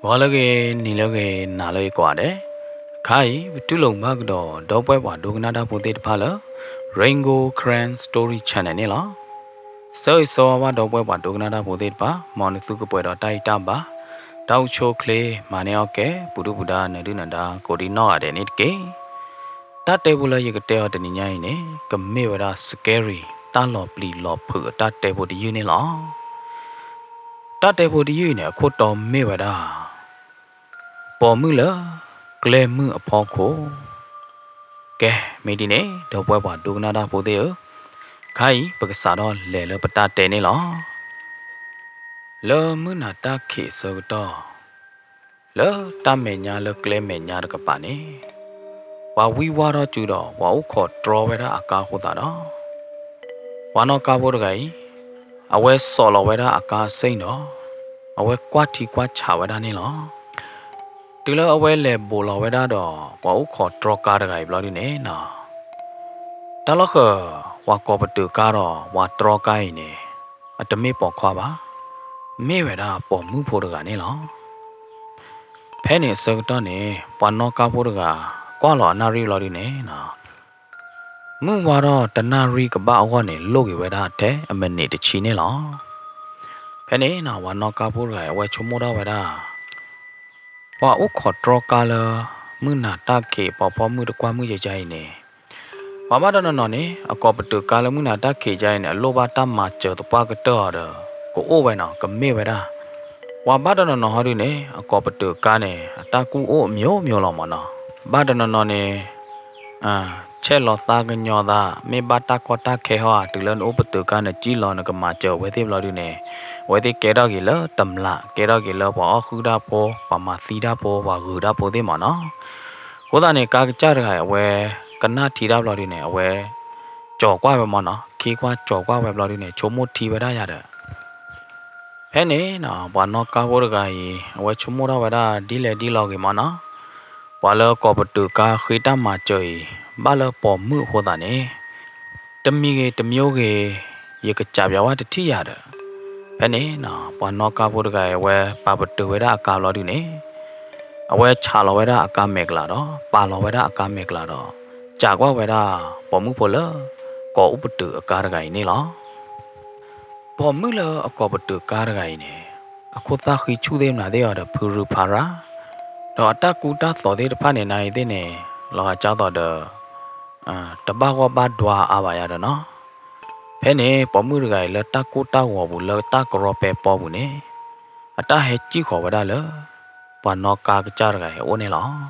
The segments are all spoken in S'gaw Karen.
ဂီၤလၢအဂ့ၤ, နံၤလၢအဂ့ၤ, နၤလၢအဂ့ၤကိးဂၤဒဲး, ခါအံၤ ပတူၢ်လိာ်မုာ်ဘၣ်ကဒီး ဒီပုၢ်ဝဲၢ်ပှၤဒိကနၣ်တၢ်ဖိသ့ၣ်တဖၣ်လၢ Rain Gold Karen Story Channel န့ၣ်လီၤ. ဆၢဂ့ၤဆၢဝါဘၣ်ဒီပုၢ်ဝဲၢ်ပှၤဒိကနၣ်တၢ်ဖိသ့ၣ်တဖၣ်, မ်နသုကပှဲၤဒီးတၢ်အံၣ်တၢ်ဘါ, တၢ်အိၣ်ဆူၣ်အိၣ်ချ့, မၤန့ၢ်အီၣ်ကဲ, ပူၤဒုၣ်ပူၤဒါ နၢၤဒုၣ်နၢၤဒါ ကိးဒံနီၢ်ဂၤဒဲးန့ၣ်တက့ၢ်. တၢ်တဲဖိလၢယကတဲအီၤတနံၤညါအံၤန့ၣ် ကမ့ၢ်ဝဲဒၣ် scary တၢ်လီၤပျံၤလီၤဖုးအတၢ်တဲဖိတယုၢ်န့ၣ်လီၤ. တၢ်တဲဖိတယုၢ်အံၤန့ၣ် အခိၣ်တီမ့ၢ်ဝဲဒၣ် ပိာ်မုၣ်လၢကျဲမုၢ်အဖီခိၣ်. ကဲ, မ့ၢ်ဒ်န့ၣ် ဒီပုၢ်ဝဲၢ်ပှၤဒိကနၣ်တၢ်ဖိသ့ၣ်ဧၢ, ခါအံၤပကစးထီၣ်လဲၤလၢပတၢ်တဲန့ၣ်လီၤ. လၢမုၢ်နၤတၢ်ခံးအဆၢကတီၢ်, လၢတၢ်မဲာ်ညါလၢကျဲမဲာ်ညါတကပၤန့ၣ်, ပှၤဝံဝါထီၣ်စုဒီး ပှၤအိၣ်ခိးတြီဝဲဒၣ်အကါအဃိသတးဒီး, ပှၤနီၣ်ကါဖိတဂၤအံၤ, အဝဲစိာ်လီၤဝဲဒၣ်အကါအစ့ၣ်ဒီး, အဝဲကွၢ်ထံကွၢ်ဆးဝဲဒၣ်န့ၣ်လီၤ. တုၤလၢအဝဲလဲၤဘိးလီၤဝဲဒၣ်ဒီး ပှၤအိၣ်ခိးတြီကါတဂၤအံၤဘျီဒုန့ၣ်နီၤ, တၢ်လီၢ်ဃၢၤ ပှၤကိးပတုာ်ကါဒီး ပှၤတြီကါအံၤန့ၣ်, အတမ့ၢ်ပိာ်ခွါဘၣ်, မ့ၢ်ဝဲဒၣ်ပိာ်မုၣ်ဖိတဂၤန့ၣ်လီၤ. ဖဲန့ၣ်အဆၢကတီၢ်န့ၣ် ပှၤနီၣ်ကါဖိတဂၤ ကွၢ်လီၤအနၣ်ရံၣ်ဘျီဒုန့ၣ်နီၤ, မုၢ်ဝါထီၣ်တနၣ်ရံၣ်ကဘၣ်အဂီၢ်န့ၣ် လိၣ်က့ၤဝဲဒၣ်ထဲအမံးနံးတဆံန့ၣ်လီၤ. ဖဲန့ၣ်နီၤ ပှၤနီၣ်ကါဖိတဂၤအံၤ အဝဲဆိကမိၣ်ထီၣ်ဝဲဒၣ် ပှၤအိၣ်ခိးတြီကါလၢ မုၢ်နၤတၢ်ခံး ပှၤဖီမုၢ်တကွၢ်မုၢ်ယကါအံၤန့ၣ်, ပှၤဘၣ်တနီၤနီၤန့ၣ် အကိးပတုာ်ကါလၢမုၢ်နၤတၢ်ခံးကါအံၤန့ၣ် အလိၣ်ဘၣ်တၢ်မၤစၢၤသပှၢ်ကတၢၢ်အီၤဒီး ကအိၣ်ဝဲနီၤ, ကမ့ၢ်ဝဲဒၣ်. ပှၤဘၣ်တနီၤနီၤဟီဒုန့ၣ် အကိးပတုာ်ကါန့ၣ် အတၢ်ကူၣ်အိၣ်အမျိုးမျိုးလီၤမးနီၤ. ဘၣ်တနီၤနီၤန့ၣ် ဆဲးလီၤသးကညီၤသး, မ့ၢ်ဘၣ်တၢ်ကီတၢ်ခဲဟီဧါ, တုၤလၢနအိၣ်ပတုာ်ကါ နစံၣ်လီၤ နကမၤစၢၤအဝဲသ့ၣ်ဘျီဒုန့ၣ်, အဝဲသ့ၣ်ကဲထီၣ်က့ၤလၢတမျး, ကဲထီၣ်က့ၤလၢပှၤအီၣ်ဃုာ်တၢ်ဖိ, ပှၤမၤသံတၢ်ဖိ, ပှၤဂုၤတၢ်ဖိသ့ၣ်မးနီၤ. အဃိသတးန့ၣ် ကါကစၢ်တဂၤအံၤ အဝဲကနၣ်ထံတၢ်ဘျီဒုန့ၣ် အဝဲ ကၠီၤကွၢ်ဝဲမးနီၤ, ခံကွၢ်ကၠီၤကွၢ်ဝဲဘျီဒုန့ၣ် ဆိကမိၣ်ထံဝဲဒၣ်ယၤဒီး ဖဲန့ၣ်နီၤ ပှၤနီၣ်ကါဖိတဂၤအံၤ အဝဲဆိကမိၣ်ထီၣ်ဝဲဒၣ်ဒ်လဲၣ်ဒ်လဲၣ်ဂ့ၤမးနီၤ, ပှၤလၢကိးပတုာ်ကါဃ့တၢ်မၤစၢၤအံၤ ဘၣ်လၢပိာ်မုၣ်အဃိသတးန့ၣ်, တမံၤဂ့ၤတမံၤဂ့ၤ ယကစးပၠးဝဲတထံၣ်ယၤဒီး, ဖဲန့ၣ်နီၤ ပှၤနီၣ်ကါဖိတဂၤအံၤ အဝဲပာ်ပတုာ်ဝဲဒၣ်အကါဘျီဒုန့ၣ်, အဝဲဆးလီၤဝဲဒၣ်အကါမဲာ်ကလၤဒီး ပာ်လီၤဝဲဒၣ်အကါမဲာ်ကလၤဒီး စးကွၢ်ဝဲဒၣ်ပိာ်မုၣ်ဖိလၢ ကိးအိၣ်ပတုာ်အကါတဂၤအံၤန့ၣ်လီၤ. ပိာ်မုၣ်လၢအကိးပတုာ်ကါတဂၤအံၤန့ၣ်, အခိၣ်သၣ်ဃံဆူၣ်သ့ၣ်မနုၤသ့ၣ်အီၤဒီး ဖုရူဖးရၣ်, ဒီးအတၢ်ကူတၢ်သိးသ့ၣ်တဖၣ်န့ၣ် နၤအံၤသ့ၣ်န့ၣ် လီၤဂာ်ကၢ်သိးဒီး တဘၣ်ဂီၢ်ဘၣ်ဒွါအါဘၣ်ယၤဒီးနီၤ. ဖဲန့ၣ် ပိာ်မုၣ်တဂၤအံၤလၢတၢ်ကိၢ်တၢ်ဂီၤပူၤ လၢတၢ်ကရီပဲပီပူၤန့ၣ်, အတၢ်ဟဲစံၣ်ဃီၤဝဲဒၣ်လၢ ပှၤနီၣ်ကါကစၢ်တဂၤအံၤအအိၣ်န့ၣ်လီၤ.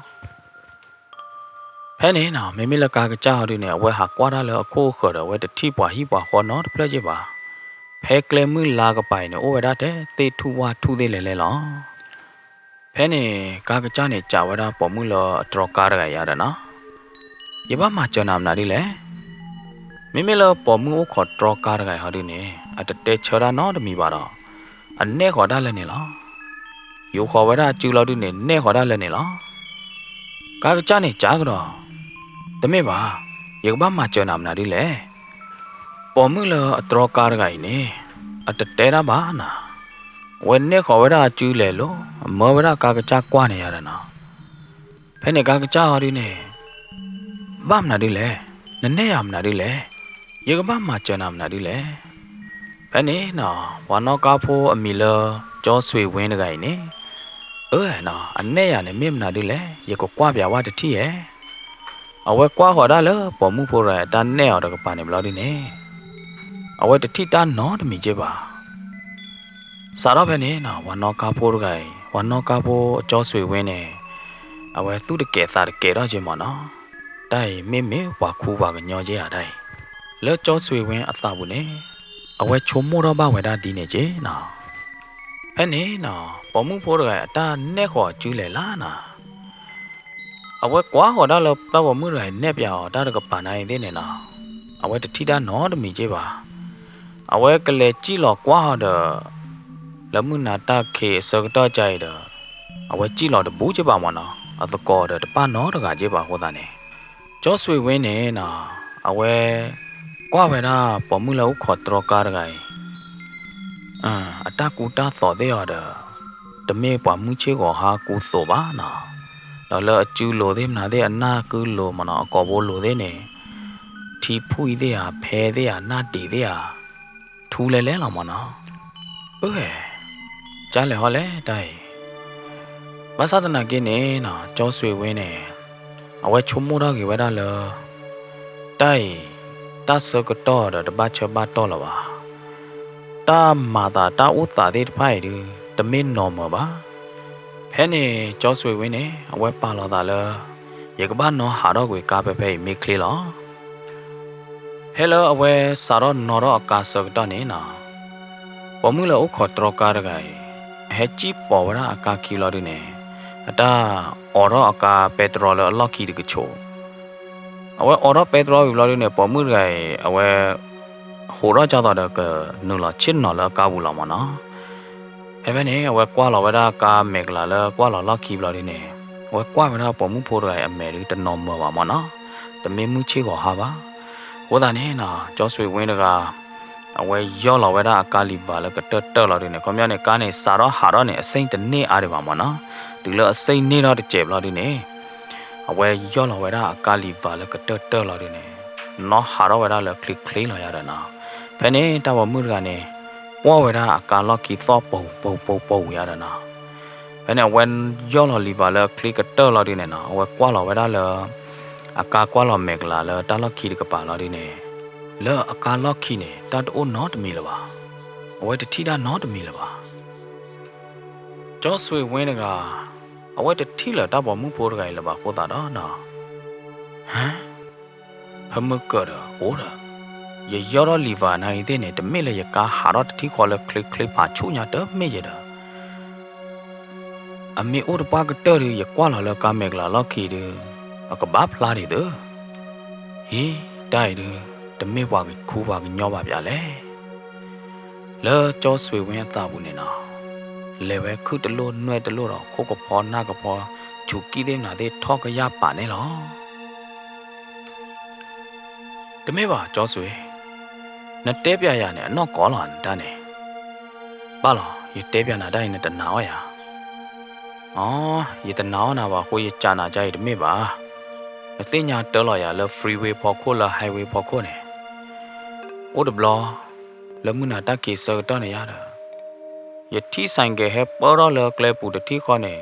ဖဲန့ၣ်နီၤ မ့မ့ၢ်လၢကါကစၢ်ဟီဒုန့ၣ် အဝဲဟးကွၢ်တၢ်လၢအခိၣ်အဃၢၤဒီး အဝဲတထံၣ်ပှၤဟံၣ်ပှၤဃီနီတဖျၢၣ်က့ဘၣ်. ဖဲကျဲမုၢ်လါကပၤအံၤန့ၣ် အိၣ်ဝဲဒၣ်ထဲသ့ၣ်ထူၣ်ဝၣ်ထူၣ်သ့ၣ်လဲၣ်လဲၣ်လီၤ. ဖဲန့ၣ် ကါကစၢ်န့ၣ် စံးဝဲဒၣ်ပိာ်မုၣ်လၢအတြီကါတဂၤအံၤဒီးနီၤ, ယဘၣ်မၤစၢၤနၤမနုၤဒ်လဲၣ်. မ့မ့ၢ်လၢပိာ်မုၣ်အိၣ်ခိးတြီကါတဂၤအံၤဟီဒုန့ၣ် အတတဲဆၢတၢ်နီတမံၤဘၣ်ဒီး အနဲၣ်ဃီၤဒၣ်လၢန့ၣ်လီၤ. ယူာ်ဃီၤဝဲဒၣ်အစုလီၤဒုန့ၣ် နဲၣ်ဃီၤဒၣ်လၢန့ၣ်လီၤ. ကါကစၢ်န့ၣ် စံးကဒီး, တမ့ၢ်ဘၣ်, ယကဘၣ်မၤစၢၤနၤမနုၤဒ်လဲၣ်. ပိာ်မုၣ်လၢအတြီကါတဂၤအံၤန့ၣ် အတတဲတၢ်ဘၣ်နီၤ, အဝဲနဲၣ်ဃီၤဝဲဒၣ်အစုလဲၤလိၤ အမၢဝဲဒၣ်ကါကစၢ်ကွၢ်န့ၣ်ယၤဒီးနီၤ. ဖဲန့ၣ်ကါကစၢ်ဟီဒုန့ၣ် ဘၣ်မနုၤဒ်လဲၣ်, နနဲၣ်ယၤမနုၤဒ်လဲၣ်, ယကဘၣ်မၤစၢၤနၤမနုၤဒ်လဲၣ်. ဖဲန့ၣ်နီၤ ပှၤနီၣ်ကါဖိအမံၤလၢ ကၠီဆွ့ဝ့တဂၤအံၤန့ၣ်, အၢနီၤ အနဲၣ်ယၤန့ၣ်မ့ၢ်မနုၤဒ်လဲၣ် ယကကွၢ်ပၠးဝဲတထံၣ်ဧါ. အဝဲကွၢ်ဃီၤဒၣ်လၢပိာ်မုၣ်ဖိတဂၤအံၤအတၢ်နဲၣ်အီၤတကပၤန့ၣ်ဘျီဒုန့ၣ်, အဝဲတထံၣ်တၢ်နီတမံၤက့ဘၣ်. စးထီၣ်ဖဲန့ၣ်နီၤ ပှၤနီၣ်ကါဖိတဂၤအံၤ ပှၤနီၣ်ကါဖိအကၠီဆွ့ဝ့န့ၣ် အဝဲသူၣ်တကဲးသးတကဲးထီၣ်က့မးနီၤ. တၢ်အံၤမ့မ့ၢ်ပှၤခူပှၤကညီက့ဧါတၢ်အံၤ, လၢကၠီဆွ့ဝ့အသးပူၤန့ၣ် အဝဲဆိကမိၣ်ထီၣ်ဘၣ်ဝဲဒၣ်ဒ်န့ၣ်က့နီၤ. ဖဲန့ၣ်နီၤ ပိာ်မုၣ်ဖိတဂၤအံၤအတၢ်နဲၣ်ဃီၤအစုလဲၤလၢနီၤ အဝဲကွၢ်ဃီၤဒၣ်လၢတၢ်ပိာ်မုၣ်တဂၤအံၤနဲၣ်ပၠးအီၤတၢ်တကပၤန့ၣ်အံၤသ့ၣ်န့ၣ်နီၤ, အဝဲတထံၣ်တၢ်နီတမံၤက့ဘၣ်. အဝဲကလဲၤစံၣ်လီၤကွၢ်ဃီၤဒီး လၢမုၢ်နၤတၢ်ခံးအဆၢကတီၢ်ကါအံၤဒီး အဝဲစံၣ်လီၤတဘူးက့ဘၣ်မးနီၤ, အသကိးဒီးတပၣ်နီတဂၤက့ဘၣ်အဃိသတးန့ၣ်, ကၠီဆွ့ဝ့န့ၣ်နီၤ အဝဲကွၢ်ဝဲဒၣ်ပိာ်မုၣ်လၢအိၣ်ခိးတြီကါတဂၤအံၤ အတၢ်ကူတၢ်သိးသ့ၣ်အီၤဒီး တမ့ၢ်ပှၤမုၢ်ဆ့ၣ်ဂီၤဟါကူသိးဘၣ်နီၤ, ဒီးလၢအစုလိၤသ့ၣ်မနုၤသ့ၣ် အနၢ်ကုလိၤမ့ၢ်နီၤ အကိာ်ဘိလိၤသ့ၣ်န့ၣ် ထံဖှံသ့ၣ်ဧါ ဖဲသ့ၣ်ဧါ နၢ်ဒံးသ့ၣ်ဧါ ထူလဲလဲလီၤမ့ၢ်နီၤ. အၢ ကၢ်လဲၤဟီလဲၣ်တၢ်အံၤ, ဘၣ်ဆၣ်သနာ်က့န့ၣ်နီၤ ကၠီဆွ့ၤဝ့န့ၣ် အဝဲဆိကမိၣ်ထီၣ်က့ၤဝဲဒၣ်လၢ တၢ်အံၤ တၢ်ဆၢကတီၢ်ဒီးတဘၣ်ဆၢဘၣ်တီၢ်လၢၤဘၣ်. တၢ်မၤသးတၢ်အိၣ်သးသ့ၣ်တဖၣ်အံၤဒုး တမ့ၢ်နီၢ်မၢၤဘၣ်. ဖဲန့ၣ် ကၠီဆွ့ၤဝ့န့ၣ် အဝဲပာ်လီၤသးလၢ ယကဘၣ်နီၣ်ဟးထီၣ်ကွံာ်ကါဖဲဖဲအံၤမ့ၢ်ချ့လီၤ. ဖဲလၢအဝဲစးထီၣ်နီၣ်ထီၣ်အကါဆၢကတီၢ်န့ၣ်နီၤ ပိာ်မုၣ်လၢအိၣ်ခိးတြီကါတဂၤအံၤ အဟဲစံၣ်ပိာ်ဝဲဒၣ်အကါခံလီၤဒုးန့ၣ် အတၢ်အိးထီၣ်အကါပဲတြီလၢအလီၢ်ခံတကဆိး. အဝဲအိးထီၣ်ပဲတြီဝံၤဘျီဒုးန့ၣ် ပိာ်မုၣ်တဂၤအံၤ အဝဲ ဟးထီၣ်ကၢ်သိးဒီးကနုာ်လီၤဆ့ၣ်နီၤလၢအကါပူၤလီၤမ့ၢ်နီၤ. ဖဲဖဲန့ၣ် အဝဲကွၢ်လီၤဝဲဒၣ်ကါမဲာ်ကလၤလၢကွၢ်လီၤလီၢ်ခံဘျီဒုးန့ၣ် အဝဲကွၢ်ဝဲဒၣ်ပိာ်မုၣ်ဖိတဂၤအံၤအမဲာ်ဒုးတနီၢ်မၢၤဘၣ်မ့ၢ်နီၤ, တမ့ၢ်မုၢ်ဆ့ၣ်ဂီၤဟါဘၣ်. အဃိသတးန့ၣ်နီၤ ကၠီဆွ့ၤဝ့တဂၤ အဝဲယီၢ်လီၤဝဲဒၣ်အကါလံာ်ဘၣ်လၢကတၢၢ်တၢၢ်လီၤဒုးန့ၣ် ခီပညီန့ၣ် ကါန့ၣ်စးထီၣ်ဟးထီၣ်န့ၣ် အစ့ၣ်တန့ၢ်အါဒံးဘၣ်မ့ၢ်နီၤ. တုၤလၢအစ့ၣ်န့ၢ်ထီၣ်တစဲးဘျီဒုးန့ၣ် အဝဲယီၢ်လီၤဝဲဒၣ်အကါလံာ်ဘၣ်လၢကတၢၢ်တၢၢ်လီၤဒုးန့ၣ် နီၣ်ဟးထီၣ်ဝဲဒၣ်လၢချ့ချ့လီၤယၤဒီးနီၤ. ဖဲန့ၣ်တၢ်ပိာ်မုၣ်တဂၤန့ၣ် ပိာ်ဝဲဒၣ်အကါလီၢ်ခံသီၣ်ပူၤပူၤပူၤပူၤယၤဒီးနီၤ. ဖဲန့ၣ် အဝဲယီၢ်လီၤလံာ်ဘၣ်လၢချ့ကတၢၢ်လီၤဒုးန့ၣ်နီၤ အဝဲကွၢ်လီၤဝဲဒၣ်လၢ အကါကွၢ်လီၤမဲာ်ကလၤလၢတၢ်လီၢ်ခံတကပၤလီၤဒုးန့ၣ် လၢအကါလီၢ်ခံန့ၣ် တၢ်တအိၣ်နီတမံၤလၢၤဘၣ်. အဝဲတထံၣ်တၢ်နီတမံၤလၢၤဘၣ်. ကၠီဆွ့ၤဝ့တဂၤ အဝဲတထံၣ်လၢၤတၢ်ပိာ်မုၣ်ဖိတဂၤအံၤလၢၤဘၣ်အဃိသတးဒီးနီၤ ဟါ ဖဲမုၢ်ကၢၢ်ဒီးအိၣ်ဒီး ယယီၢ်ထီၣ်လံာ်ဘၣ်နၤအံၤသ့ၣ်န့ၣ် တမ့ၢ်လၢယကါဟးထီၣ်တထံၣ်ဃီလၢချ့ချ့ဖးဆူၣ်ညါတမ့ၢ်ယဲဒီး အမ့ၢ်အိၣ်တပှၢ်ကတၢၢ်ဒုး ယကွၢ်လီၤလၢကါမဲာ်ကလၤလီၢ်ခံဒုး အကဘၣ်ဖျါဒံးသု. ဟံ တၢ်အံၤဒုး တမ့ၢ်ပှၤကခူပှၤကညီဘၣ်ပျါလဲၣ်. လၢကၠီဆွ့ၤဝ့အသးပူၤန့ၣ်နီၤ လဲၤဝဲခုၣ်တလိၣ်နွဲၣ်တလိၣ်ဒီး ခိၣ်ကဖီနၢ်ကဖီ ဆူးကံၢ်သ့ၣ်မနုၤသ့ၣ်ထီၣ်ကယၢ်ပာ်န့ၣ်လီၤ. တမ့ၢ်ဘၣ် ကၠီဆွ့ၤ, နတဲပျးယၤန့ၣ် အနီၢ်ကီၢ်လီၤနတၢ်န့ၣ်. ဘၣ်လီၤ ယတဲပျးနၤတၢ်အံၤ နတနာ်အီၤယၤ. အိ ယတနာ်အီၤနၤဘၣ်အဃိ ယကးနၤကါအံၤတမ့ၢ်ဘၣ်. နသ့ၣ်ညါတၢ်လီၤယၤလၢ freeway ဖီခိၣ်လၢ highway ဖီခိၣ်န့ၣ် အိၣ်တဘျီ လၢမုၢ်နၤတၢ်ခံးဆၢကတီၢ်န့ၣ်ယါဒီး ယထံၣ်ဆိုင်ကယ်ဟဲပၢထီၣ်လၢကျဲပူၤတထံၣ်ဃီန့ၣ်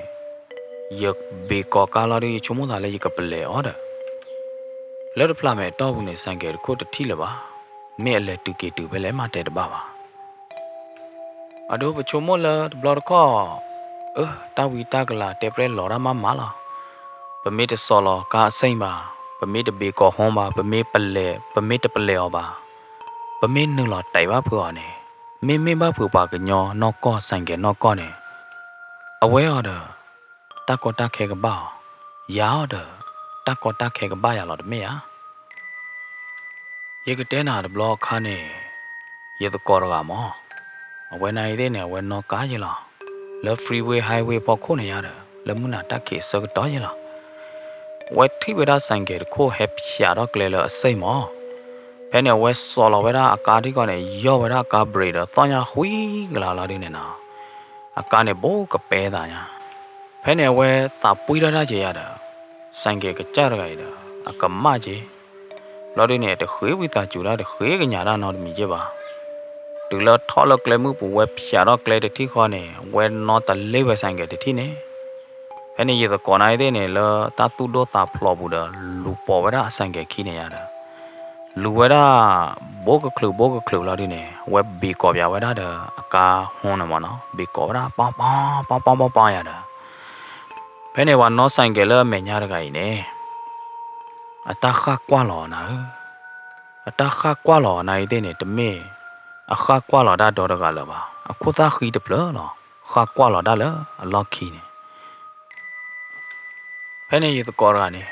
ယဘ့ၣ်ကီးကါလီၤဒုး ယဆိကမိၣ်သးလၢယကပလဲၤအီၤဒီး လၢတဖျးမဲာ်အတီၢ်ပူၤန့ၣ် ဆိုင်ကယ်တခိၣ်တထံၣ်လၢၤဘၣ်. မ့ၢ်အလဲၤတုၤက့ၤတုၤဖဲလဲၣ်မးတဲတဘၣ်ဘၣ်. အဒိပဆိကမိၣ်လၢတဘျီတခီၣ် အၢ တၢ်ဝံတၢ်ကလၤတဲပြဲၢ်လီၤတၢ်မးမးလီၤ. ပမ့ၢ်တစီၢ်လီၤကါအစ့ၣ်ဘၣ်, ပမ့ၢ်တဘ့ၣ်ကီးဟီဘၣ်, ပမ့ၢ်ပလဲၤ, ပမ့ၢ်တပလဲၤအီၤဘၣ်, ပမ့ၢ်နုာ်လီၤတဲာ်ဘၣ်ဖုးအီၤန့ၣ်, မ့မ့ၢ်ဘၣ်ဖုးပှၤကညီနီၢ်ကီၢ် ဆိုင်ကယ်နီၢ်ကီၢ်န့ၣ် အဝဲအီၤဒီး တၢ်ကီတၢ်ခဲကဘၣ်အီၤ, ယၤအီၤဒီး တၢ်ကီတၢ်ခဲကဘၣ်ယၤလီၤတမ့ၢ်ဧါ. ယကတဲနၤတဘျီအခါန့ၣ် ယသကိးတဂၤမး, အဝဲနၤအံၤသ့ၣ်န့ၣ် အဝဲနီၣ်ကါယဲလီၤ. လၢ freeway highway ဖီခိၣ်န့ၣ်ယါဒီး လၢမုၢ်နၤတၢ်ခံးအဆၢကတီၢ်ယဲလီၤ. အဝဲထံၣ်ဝဲဒၣ် ဆိုင်ကယ်တခိၣ်ဟဲဖျးထီၣ်ကျဲလၢအစ့ၣ်မး, ဖဲန့ၣ်အဝဲစိာ်လီၤဝဲဒၣ်အကါထံၣ်ဃီန့ၣ် ယီၢ်ဝဲဒၣ်အကါဘြ့းဒီးသီၣ်ညါဃံကလၤလီၤဒုးန့ၣ်နီၤ, အကါန့ၣ်ဘိးကပဲသးညါ. ဖဲန့ၣ်အဝဲသးပှံၢ်ထီၣ်တၢ်က့ၤယါဒီး ဆိုင်ကယ်ကစၢ်တဂၤအံၤဒီး အကမၣ်က့ၤ လီၤဒုးန့ၣ် တဃ့ဝံသးစူၤတၢ် တဃ့ကညးတၢ်နီတမံၤက့ၤဘၣ်. တုၤလၢထီၣ်လၢကျဲမုၢ်ပူၤဝဲဖျးထီၣ်ကျဲတထံၣ်ဃီန့ၣ် ဝဲနီၣ်တလ့ဝဲ ဆိုင်ကယ်တထံၣ်န့ၣ်. ဖဲန့ၣ်ယသကိးနၤအံၤသ့ၣ်န့ၣ် လၢတၢ်သူၣ်ဒိၣ်သးဖျိးပူၤဒီး လူၤပိာ်ဝဲဒၣ်အ ဆိုင်ကယ်ခံန့ၣ်ယါဒီး လူၤဝဲဒၣ် ဘိကချုးဘိကချုးလီၤဒုးန့ၣ် ဝဲဘ့ၣ်ကိာ်ပၠးဝဲဒၣ်ဒီး အကါဟီန့ၣ်မးနီၤ ဘ့ၣ်ကိာ်ဝဲဒၣ် ပီပီပီပီပီယါဒီး ဖဲန့ၣ်ပှၤနီၣ် ဆိုင်ကယ် လၢအမဲာ်ညါတဂၤအံၤန့ၣ် အတၢ်ဃၣ်ကွၢ်လီၤအီၤနၤဧၢ, အတၢ်ဃၣ်ကွၢ်လီၤအီၤနၤအံၤသ့ၣ်န့ၣ် တမ့ၢ်အဃၣ်ကွၢ်လီၤတၢ်ဒီတဂၤလၢၤဘၣ်. အခိၣ်သၣ်ဃံတဖျၢၣ်လီၤ. ဃၣ်ကွၢ်လီၤတၢ်လၢအလီၢ်ခံန့ၣ် ဖဲန့ၣ်ယသကိးတဂၤန့ၣ်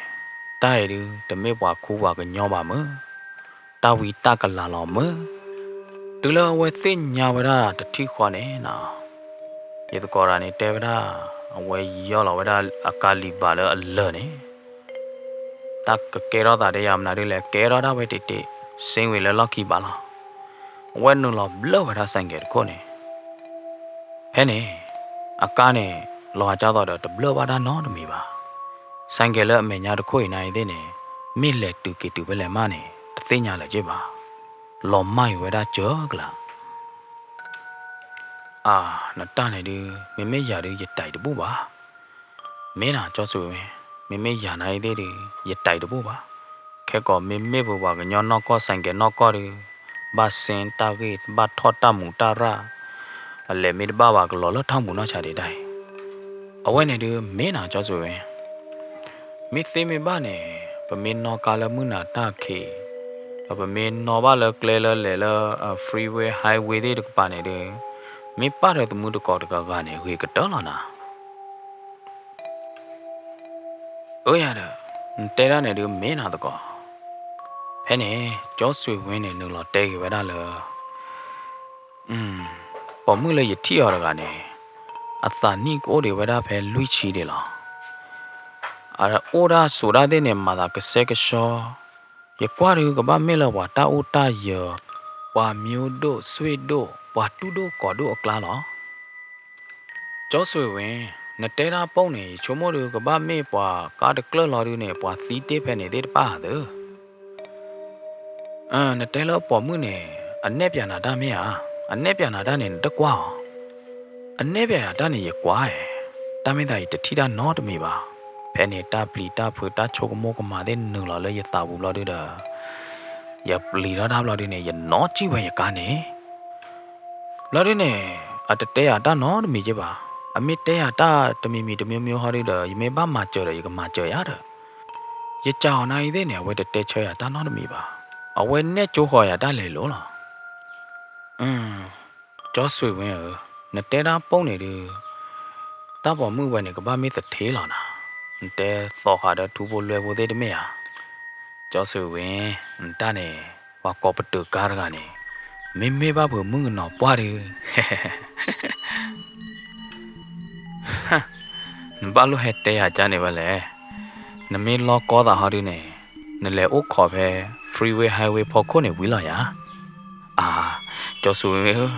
တၢ်အံၤဒုး တမ့ၢ်ပှၤခူပှၤကညီဘၣ်မုၢ်, တၢ်ဝံတၢ်ကလၤလီၤမုၢ်. တုၤလၢအဝဲသ့ၣ်ညါဝဲဒၣ်တထံၣ်ဃီန့ၣ်နီၤ, ယသကိးတဂၤန့ၣ်တဲဝဲဒၣ် အဝဲယီၢ်လီၤဝဲဒၣ်အကါလံာ်ဘၣ်လၢအလၢာ်န့ၣ် တၢ်ကကဲထီၣ်သးဒီးယၤမနုၤဒ်လဲၣ် ကဲထီၣ်ဒၣ်ဝဲတ့ၢ်တ့ၢ် စ့ဝံၤလၢလီၢ်ခံဘၣ်လီၤ. အဝဲနုာ်လီၤဘျၢၣ်ဝဲဒၣ် ဆိုင်ကယ် တခိၣ်န့ၣ် ဖဲန့ၣ် အကါန့ၣ် လီၤဂာ်ကၢ်သိးဒီးတဘျၢၣ်ဘၣ်တၢ်နီတမံၤဘၣ်. ဆိုင်ကယ်လၢအမဲာ်ညါတခိၣ်အံၤနၤအံၤသ့ၣ်န့ၣ် မ့ၢ်လဲၤတုၤက့ၤတုၤဖဲလဲၣ်မးန့ၣ် တသ့ၣ်ညါလၢၤက့ဘၣ်. လီၤမၢ်အံၤဝဲဒၣ်စၢၤကလး အါ, နတၢ်န့ၣ်ဒုး မ့မ့ၢ်ယၤဒုး ယတၢ်အံၤတဘူၣ်ဘၣ်. မ့ၢ်နၤကၠီဆွ့ၣ်ဝဲ, မ့မ့ၢ်ယၤနၤအံၤသ့ၣ်ဒုး ယတၢ်အံၤတဘူၣ်ဘၣ်. ခဲကိာ်မ့မ့ၢ်ပှၤကညီနီၢ်ကီၢ် ဆိုင်ကယ်နီၢ်ကီၢ်ဒုး ဘၣ်စ့တၢ်ဂ့ၢ် ဘၣ်ထီၣ်တၢ်မူးတၢ်ရၣ်, အလဲၤမ့ၢ်တဘၣ်ဘၣ် ကလီၤလၢထၢ်မူးနီၢ်ဆါဒံးတၢ်အံၤ. အဝဲန့ၣ်ဒုး မ့ၢ်နၤကၠီဆွ့ၣ်ဝဲ မ့ၢ်သ့မ့ၢ်ဘၣ်န့ၣ် ပမ့ၢ်နီၣ်ကါလၢမုၢ်နၤတၢ်ခံး, ဒီးပမ့ၢ်နီၣ်ဘၣ်လၢကျဲလၢလဲၤလၢ freeway highway သ့ၣ်တကပၤန့ၣ်ဒုး မ့ၢ်ပၣ်ဒီးသမူတကိးတဂၤဂၤန့ၣ် ဂ့ၤကတၢၢ်လီၤနၤ. အၢယၤဒီး နတဲဒၣ်န့ၣ်ဒုးမ့ၢ်နၤသကိး. ဖဲန့ၣ် ကၠီဆွ့ၣ်ဝဲန့ၣ် နုာ်လီၤတဲက့ၤဝဲဒၣ်လၢ ပိာ်မုၣ်လၢယထံၣ်အီၤတဂၤန့ၣ် အသးနံၣ်ကအိၣ်ဒံးဝဲဒၣ်ဖဲလွံၢ်ဆံဒံးလီၤ. အအိၣ်ဒၣ်ဆိးဒၣ်သ့ၣ်န့ၣ် မၤသးကစဲကဆှီ, ယကွၢ်ဒုးကဘၣ်မ့ၢ်လၢပှၤတၢ်အိၣ်တၢ်ယၢၤ, ပှၤမံၤဒိၣ်ဆွ့ၣ်ဒိၣ် ပှၤတူၢ်ဒိၣ်ကိးဒိၣ်အကျါလီၤ. ကၠီဆွ့ၣ်ဝဲ, နတဲတၢ်ပိၢ်န့ၣ် ယဆိကမိၣ်ဒုးကဘၣ်မ့ၢ်ပှၤကါတကျၢၢ်လီၤဒုးန့ၣ် ပှၤသံတ့ၢ်ဖဲန့ၣ်သ့ၣ်တဖၣ်ဧါသၢ. နတဲလၢပိာ်မုၣ်န့ၣ် အနဲၣ်ပၠးနၤတၢ်မ့ၢ်ဧါ. အနဲၣ်ပၠးနၤတၢ်န့ၣ် နတကွၢ်အီၤ. အနဲၣ်ပၠးယၤတၢ်န့ၣ် ယကွၢ်ဧါ. တၢ်မ့ၢ်သးယတထံၣ်တၢ်နီတမံၤဘၣ်. ဖဲန့ၣ်တၢ်ပျံၤတၢ်ဖုးတၢ်ဆိကမိၣ်ကမၤသ့ၣ်နုာ်လီၤလၢယသးပူၤဘျီဒုဒီး ယပျံၤထီၣ်တၢ်ဘျီဒုန့ၣ် ယနီၣ်ကံၣ်ဝဲယကါန့ၣ် ဘျီဒုန့ၣ် အတတဲယၤတၢ်နီတမံၤက့ဘၣ်. အမ့ၢ်တဲယၤတၢ်တမံၤမံၤတမျိုးမျိုးဟီဒုဒီး ယမ့ၢ်ဘၣ်မၤစၢၤဒီး ယကမၤစၢၤယၤဒီး ယစံးအီၤနၤအံၤသ့ၣ်န့ၣ် အဝဲတတဲဆၢယၤတၢ်နီတမံၤဘၣ်. အဝဲနဲၣ်ကၠိဃီၤယၤတၢ်လဲၤလိၤလီၤ. ကၠီဆွ့ၣ်ဝဲဧၢ, နတဲတၢ်ပိၢ်န့ၣ်ဒုး တၢ်ပိာ်မုၣ်ဝဲန့ၣ် ကဘၣ်မ့ၢ်သထ့လီၤနၤ. နတဲသီဃာ်ဒီးထူဖိလွဲဖိသ့ၣ်တမ့ၢ်ဧါ. ကၠီဆွ့ၣ်ဝဲ, နတၢ်န့ၣ် ပှၤကိးပတုာ်ကါတဂၤန့ၣ် မ့မ့ၢ်ဘၣ်ဖုးမုၣ်ကနီၤပှၢ်ဒုး နဘၣ်လိၣ်ဟဲတဲယၤကါန့ၣ်ဝဲလဲၣ်. နမ့ၢ်လီၢ်ကီသးဟီဒုန့ၣ် နလဲၤအိၣ်ခိးဖဲ freeway highway ဖီခိၣ်န့ၣ်ဝံၤလီၤယၤ. အါ, ကၠီဆွ့ၣ်ဝဲဧၢ,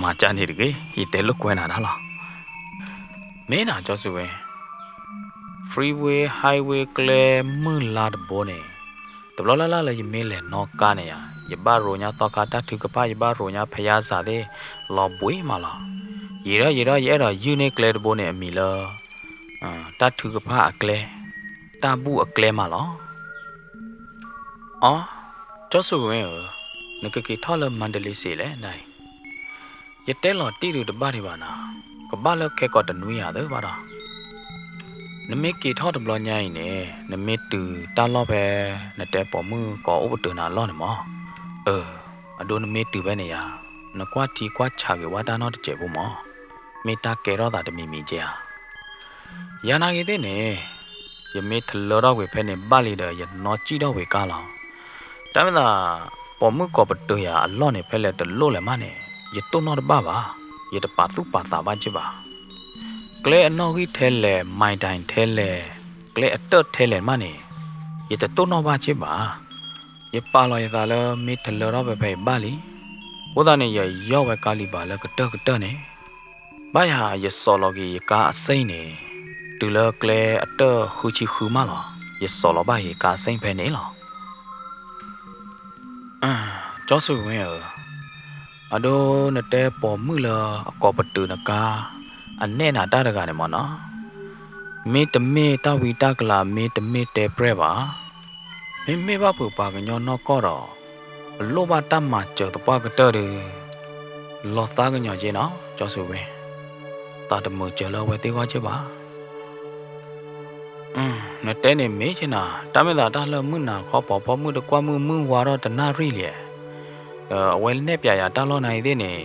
မၤကါန့ၣ်တဂ့ၤ, ယတဲလိာ်ကွဲနၤတၢ်လီၤ. မ့ၢ်နၤကၠီဆွ့ၣ်ဝဲ freeway highway ကျဲမုၢ်လါတဘိန့ၣ် တဘျီလၢ်လၢ်လၢယမ့ၢ်လဲၤနီၣ်ကါန့ၣ်ယၤ ယဘၣ်ရိညါသီခါတၢ်ထုကဖၣ် ယဘၣ်ရိညါဖယါစးသ့ၣ် လီၤဘှံးမးလီၤ. ယံာ်ဒီးယံာ်ဒီးယအဲၣ်ဒိးယုၢ်န့ၢ်ကျဲတဘိန့ၣ် အမံၤလၢ တၢ်ထုကဖၣ်အကျဲ, တၢ်ဘူၣ်အကျဲမးလီၤ. အီ, ကၠီဆွ့ၣ်ဝဲဧၢ, နကက့ၤထီၣ်လၢမါဒလ့စ့လဲၣ်နၤအံၤ. ယတဲလီၤတံၢ်ဒုးတဘၣ်ဒံးဘၣ်နၤ, ကဘၣ်လၢခဲကိာ်တနွံဧါသၢဘၣ်ဒီး နမ့ၢ်က့ၤထီၣ်တဘျီညါအံၤန့ၣ် နမ့ၢ်တုၤတၢ်လီၢ်ဖဲ နတဲပိာ်မုၣ်ကိးအိၣ်ပတုာ်နၤအလီၢ်န့ၣ်မး. အၢ, အဒိနမ့ၢ်တုၤဖဲန့ၣ်ယၤ, နကွၢ်ထံကွၢ်ဆးက့ၤဝဲတၢ်နီတစဲးဖိမး, မ့ၢ်တၢ်ကဲထီၣ်သးတမံၤမံၤကဲဧါ. ယၤနာ်ဂ့ၤသ့ၣ်န့ၣ် ယမ့ၢ်ထလၢထီၣ်ကွံာ်ဖဲန့ၣ်ဘၣ်လံဒီး ယနီၣ်စံၣ်ထီၣ်ဝံၤကါလီၤ. တၢ်မ့ၢ်သး ပိာ်မုၣ်ကိးပတုာ်ယၤအလီၢ်န့ၣ် ဖဲလဲၣ်တလိၣ်လဲၣ်မးန့ၣ် ယတိၢ်နီၣ်တဘၣ်ဘၣ်, ယတပာ်သူၣ်ပာ်သးဘၣ်က့ဘၣ်. ကျဲအနီၣ်ဂံၢ်ထဲလဲၣ်, မၤဒၣ်ထဲလဲၣ်, ကျဲအတၢၢ်ထဲလဲၣ်မးန့ၣ် ယတတိၢ်နီၣ်ဘၣ်က့ဘၣ်. ယပာ်လီၤယသးလၢ မ့ၢ်ထလၢထီၣ်ဖဲဖဲအံၤဘၣ်လံ. အဃိသတးန့ၣ် ယယီၢ်ဝဲကါလံၤဘၣ်လၢကတၢၢ်ကတၢၢ်န့ၣ် ဘၣ်ယၤ ယစိာ်လီၤက့ၤယကါအစ့န့ၣ် တုၤလၢကျဲအတၢၢ်ဃုဆံဃုမးလီၤ. ယစိာ်လီၤဘၣ်ယကါအစ့ဖဲန့ၣ်လီၤ. ကၠီဆွ့ၣ်ဝဲဧၢ, အဒိနတဲပိာ်မုၣ်လၢအကိးပတုာ်နကါ အနဲၣ်နၤတၢ်တဂၤန့ၣ်မးနီၤ, မ့တမ့ၢ်တၢ်ဝံတၢ်ကလၤ မ့တမ့ၢ်တဲပြဲၢ်ဘၣ်. မ့မ့ၢ်ဘၣ်ဖုးပှၤကညီနီၢ်ကီၢ်ဒီး ပလိၣ်ဘၣ်တၢ်မၤစၢၤသပှၢ်ကတၢၢ်ဒီး လီၤသးကညီၤက့နီၤ ကၠီဆွ့ၣ်ဝဲ, သးတမုာ်စၢၤလၢအဝဲသ့ၣ်ဂီၢ်က့ဘၣ်. နတဲန့ၣ်မ့ၢ်က့နၤ, တၢ်မ့ၢ်သးတၢ်လၢမုၢ်နၤခီ ပိာ်ဖီမုၣ်တကွၢ်မုၢ် မုၢ်ဝါထီၣ်တနၣ်ရံၣ်လံ, ဒီးအဝဲနဲၣ်ပၠးယၤတၢ်လီၢ်နၤအံၤသ့ၣ်န့ၣ်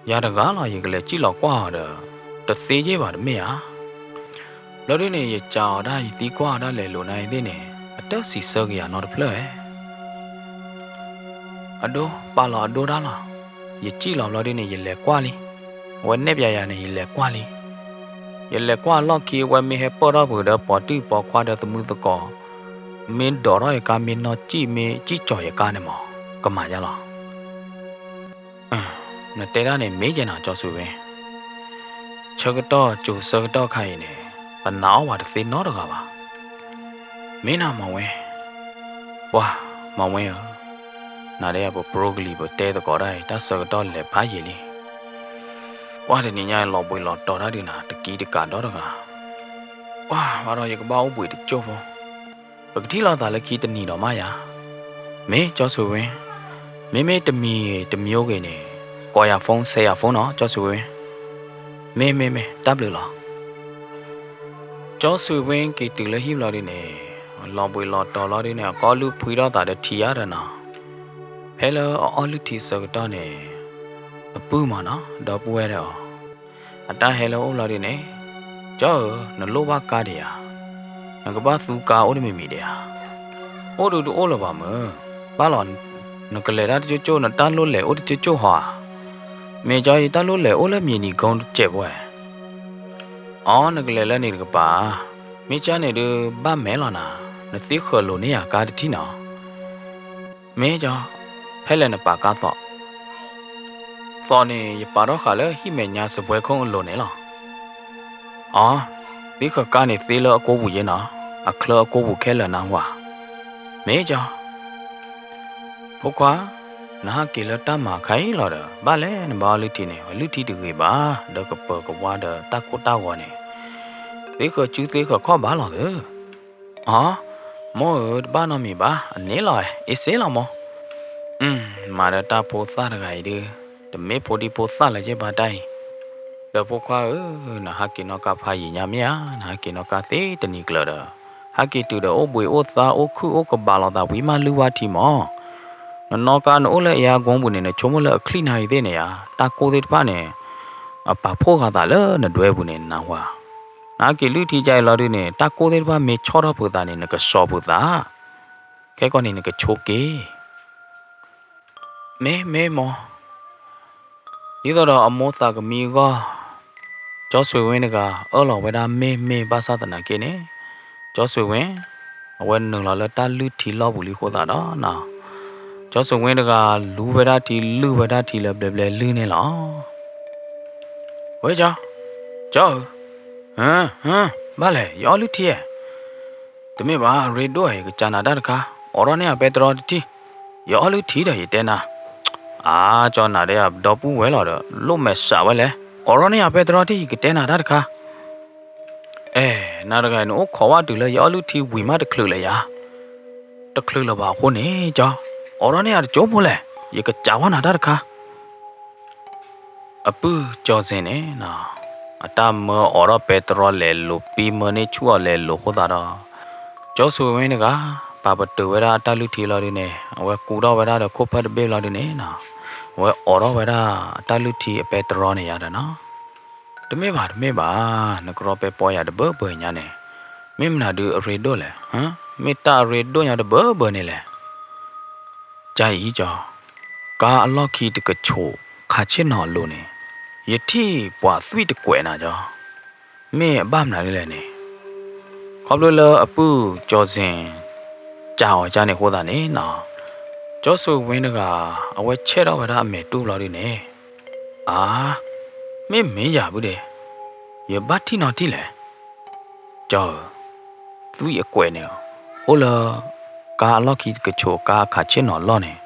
ယၤတဂၤလီၤ ယကလဲၤစံၣ်လီၤကွၢ်အီၤဒီး တသ့က့ဘၣ်တမ့ၢ်ဧါ. ဘျီဒုန့ၣ် ယစံးအီၤဒၣ် ယသံကွၢ်အီၤဒၣ်လဲာ်လိာ်နၤအံၤသ့ၣ်န့ၣ် အတၢ်စံးဆၢက့ၤယၤနီတဖျၢၣ်ဧါ. အဒိ ပာ်လီၤအဒိဒၣ်လီၤ. ယစံၣ်လီၤဘျီဒုန့ၣ် ယလဲၤကွၢ်လံ. အဝဲနဲၣ်ပၠးယၤန့ၣ် ယလဲၤကွၢ်လံ. ယလဲၤကွၢ်အလီၢ်ခံ အဝဲမ့ၢ်ဟဲပၢၢ်ထီၣ်ပှၤဒီး ပိာ်တံၢ်ပိာ်ခွါဒီးသမုသကိး, မ့ၢ်ဒိးထီၣ်ယကါ မ့ၢ်နီၣ်စံၣ် မ့ၢ်စံၣ်ကၠီၤယကါန့ၣ်မး ကမၤယါလီၤ. နတဲဒၣ်န့ၣ် မ့ၢ်က့နၤ ကၠီဆွ့ၣ်ဝဲ, ဆ ဆၢကတီၢ်ကၠိၤဆၢကတီၢ်ခါအံၤန့ၣ် ပနာ်အီၣ်ဝဲတသ့နီတဂၤဘၣ်. မ့ၢ်နၤမၤဝဲ, ပှၤမၤဝဲဧၢ, နၤဒ်ယၤပပရၢကလံၤပတဲသကိးတၢ်အံၤ တၢ်ဆၢကတီၢ်လဲၤဖးယံာ်လံ. ပှၤတနံၤညါလီၤဘှံးလီၤတီၤတၢ်ဒုးနၤ တကံတကးဒီတဂၤ ပှၤဘၣ်ဒီးယကဘၣ်အိၣ်ဘှံးတကၠိၢ်ဖိ, ပကထံၣ်လိာ်သးလၢခံတနံၤဒီးမးယၤ. မ့ၢ်ကၠီဆွ့ၤဝ့, မ့မ့ၢ်တမံၤတမံၤအိၣ်ဂ့ၤန့ၣ် ကိးယၤ phone ဆဲးယၤ phone နီၤ ကၠီဆွ့ၤဝ့. မ့ၢ်မ့ၢ်မ့ၢ် တၢ်ဘျုးလီၤ. ကၠီဆွ့ၤဝ့က့ၤတုၤလၢဟံၣ်ဘျီဒုန့ၣ် လီၤဘှံးလီၤတီၤလီၤဒုန့ၣ် အကအီၣ်လုၢ်ဖှံထီၣ်သးဒီးထံဧါဒီးနီၤ. ဖဲလၢအအီၣ်လုၢ်ထံဆၢကတီၢ်န့ၣ် အပုၢ်မးနီၤ ဒီပုၢ်ဝဲၢ်ဒီးအီၤ အတၢ်ဟဲလၢအအိၣ်လီၤဒုန့ၣ်, ကၠီဧၢ, နလိၣ်ဘၣ်ကါဒံးဧါ. နကဘၣ်သူကါအိၣ်တမံၤမံၤဒံးဧါ. အိၣ်ဒုတအိၣ်လၢၤဘၣ်မုၢ်, ဘၣ်လီၤ, နကလဲၤတၢ်တကၠိၢ်ကၠိၢ် နတၢ်လိၣ်လဲၤအိၣ်တကၠိၢ်ကၠိၢ်ဟီဧါ. မ့ၢ်ကၠီ ယတၢ်လိၣ်လဲၤအိၣ်လၢမံၤနံၤကိတစဲးဖိဧါ. အီ နကလဲၤလၢန့ၣ်တကပၤ, မ့ၢ်ကၠီန့ၣ်ဒုးဘၣ်မဲာ်လီၤနၤ, နသ့ဃၢၤလိာ်န့ၢ်ယၤကါတထံၣ်နီၤ. မ့ၢ်ကၠီ, ဖဲလဲၣ်နပာ်ကါသီး. သီးန့ၣ် ယပာ်ထီၣ်ဃာ်လၢဟံၣ်မဲာ်ညါစပွဲခိၣ်အလိၤန့ၣ်လီၤ. အီ, သ့ဃၢၤကါန့ၣ်သ့လၢအကိပူၤယဲနီၤ, အချၢအကိပူၤခဲလၢာ်နၢ်ဟူဧါ. မ့ၢ်ကၠီ, ဖိခွါ, နဟးက့ၤလၢတၢ်မၤခါအံၤလီၤဒီး ဘၣ်လဲၣ်နဘၣ်အီၣ်လုၢ်ထံန့ၣ် အလုၢ်ထံတဂ့ၤဘၣ်, ဒီးကပၢၤကဝါဒီးတၢ်ကိၢ်တၢ်ဂီၤန့ၣ် သ့ဃၢၤစုသ့ဃၢၤခီၣ်ဘၣ်လီၤသၢ. အီ, မိၢ်ဧၢ တဘၣ်နီတမံၤဘၣ်, အန့ၣ်လီၤ, အ့စ့လီၤမိၢ်. မၤဒီးတၢ်ဖိသၣ်တဂၤအံၤဒုး, တမ့ၢ်ဖိဒံဖိသၣ်လၢၤဘၣ်တၢ်အံၤ. ဒီးဖိခွါဧၢ, နဟးက့ၤနီၣ်ကါဖးယံာ်ညါမ့ၢ်ဧါ, နဟးက့ၤနီၣ်ကါသ့တနံၤကျၢၤဒီး, ဟးက့ၤတုၤဒီးအိၣ်ဘှံးအိၣ်သါအိၣ်ခုၣ်အိၣ်ကဘးလိာ်သးဝံၤမးလုၢ်ဝါထံမၢ်. နနီၣ်ကါနအိၣ်လၢအယါဂီၤပူၤန့ၣ် နဆိကမိၣ်လၢအချံၣ်နၤအံၤသ့ၣ်န့ၣ်ဧါ, တၢ်ကိၢ်သ့ၣ်တဖၣ်န့ၣ် အပာ်ဖှိၣ်ဃာ်သးလၢနဒွဲပူၤန့ၣ် နၢ်ဟူဧါ. နဟးက့ၤလုၢ်ထံကါအံၤလီၤဒုန့ၣ် တၢ်ကိၢ်သ့ၣ်တဖၣ်မ့ၢ်ဆီၣ်ထီၣ်ဖုးသးန့ၣ် နကစီၤဖုးသး, ခဲကီၢ်န့ၣ်နကဆိးက့ၤ မ့ၢ်မ့ၢ်မိၢ်, ဒ်သိးဒီးအမိၢ်သးကမံအဂီၢ်, ကၠီဆွ့ၤဝ့တဂၤ အၢၣ်လီၤဝဲဒၣ်မ့ၢ်မ့ၢ်ဘၣ်ဆၣ်သနာ်က့န့ၣ်, ကၠီဆွ့ၤဝ့, အဝဲနုာ်လီၤလၢတၢ်လုၢ်ထံလီၢ်ပူၤလံအဃိသတးဒီး, ကၠီဆွ့ၤဝ့တဂၤ လူဝဲဒၣ်ထံလုၢ်ဝဲဒၣ်ထံလၢဘျဲဘျဲလုၢ်န့ၣ်လီၤ. ဝဲကၠီ, ကၠီဧၢ, ဟ, ဘၣ်လဲၣ် ယအီၣ်လုၢ်ထံဧါ. တမ့ၢ်ဘၣ် အရ့ဒိၣ်ဧါ ယကစးနၤတၢ်တခါ, အိးထီၣ်န့ၢ်ယၤပဲတြီတထံၣ်, ယအီၣ်လုၢ်ထံဒီးယတဲနၤ. အါ ကၠီနၤဒီးယၤဒီပုၢ်ဝဲၢ်လီၤဒီး လိၣ်မဲာ်စးဝဲလဲၣ်, အိးထီၣ်န့ၢ်ယၤပဲတြီတထံၣ် ယကတဲနၤတၢ်တခါ. အဲ နၤတဂၤအံၤ နအိၣ်ခိးဝဲတုၤလၢယအီၣ်လုၢ်ထံဝံၤမးတချုးလၢၤယၤ, တချုးလၢၤဘၣ်အဃိန့ၣ် ကၠီ, အိးထီၣ်န့ၢ်ယၤတကၠိဖိလဲၣ်, ယကစးဝဲနၤတၢ်တခါ. အပုၢ်ကၠီစ့ၣ်န့ၣ်, အတၢ်မၢအိးထီၣ်ပဲတြီလဲၤလိၤ ပံမၢန့ၢ်ဆူၣ်အီၤလဲၤလိၤအဃိသတးဒီး, ကၠီဆွ့ၤဝ့တဂၤ ပာ်ပတုာ်ဝဲဒၣ်အတၢ်လုၢ်ထံလီၤဒုန့ၣ် အဝဲကူထီၣ်ဝဲဒၣ်ဒီးခိၣ်ဖၢၣ်တဘ့ၣ်လီၤဒုန့ၣ်, အဝဲအိးထီၣ်ဝဲဒၣ်အတၢ်လုၢ်ထံအပဲတြီန့ၣ်ယၤဒီးနီၤ. တမ့ၢ်ဘၣ် တမ့ၢ်ဘၣ်, နကရီပဲပီယၤတဘၢဘၢညါန့ၣ်, မ့ၢ်မနုၤဒုးအရ့ဒိၣ်လဲၣ်, မ့ၢ်တၢ်အရ့ဒိၣ်ညါတဘၢဘၢန့ၣ်လဲၣ်. ကၠီအံၤကၠီ, ကါအလီၢ်ခံတကဆိး ခးဆ့ၣ်နီၤအလိၤန့ၣ်, ယထံၣ်ပှၤသွံၣ်တကွဲးနၤကၠီ, မ့ၢ်အဘၣ်မနုၤဒ်လဲၣ်န့ၣ်. ခီဖျိလၢအပုၢ်ကၠီစ့ၣ် ကးအီၤကၠီန့ၣ်အဃိသတးန့ၣ်နီၤ, ကၠီဆွ့ၤဝ့တဂၤ အဝဲဆဲးထီၣ်ဝဲဒၣ်အမဲာ်တူၢ်လီၤဒုန့ၣ်, အါ, မ့ၢ်မ့ၢ်ယၤဘုဒဲး, ယဘၣ်ထံၣ်နီၤတထံၣ်လဲၣ်. ကၠီဧၢ, သွံၣ်အကွဲးန့ၣ်, အိၣ်လၢ ကါအလီၢ်ခံတကဆိး ကါအခးဆ့ၣ်နီၤအလီၢ်န့ၣ်,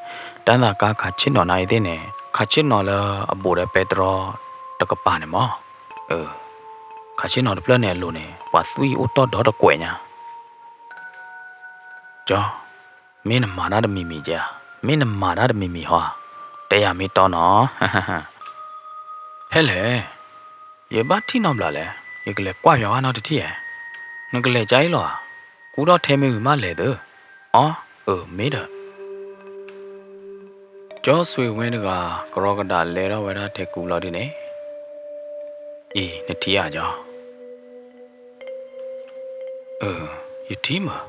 တၢ်သးကါခးဆ့ၣ်နီၤနၤအံၤသ့ၣ်န့ၣ် ခးဆ့ၣ်နီၤလၢအဘူးဒီးပဲတြီတကပၤန့ၣ်မး. ခးဆ့ၣ်နီၤတဖျၢၣ်န့ၣ်အလိၤန့ၣ် ပှၤသွံၣ်အိၣ်တီၢ်ဒီတကွဲးညါ. ကၠီ, မ့ၢ်နမၤတၢ်တမံၤမံၤကဲဧါ, မ့ၢ်နမၤတၢ်တမံၤမံၤဟီဧါ, တဲယၤမ့ၢ်တီနီၤ. ဖဲလဲၣ်, ယဘၣ်ထံၣ်နီတဘျီလဲၣ်, ယကလဲၤကွၢ်ပၠးဘၣ်နီတထံၣ်ဧါ. နကလဲၤကၠီအံၤလီၤဧါ, ကူထီၣ်ထဲမ့ၢ်ဝံၤမးလဲၤသု. အီ, အၢ မ့ၢ်ဒီး ကၠီဆွ့ၤဝ့တဂၤ ကရီကဒးလဲၤထီၣ်ဝဲဒၣ်ထဲကူလီၤဒုန့ၣ်, အံၤ နထံၣ်ဧါကၠီ. အၢ, ယထံၣ်မး.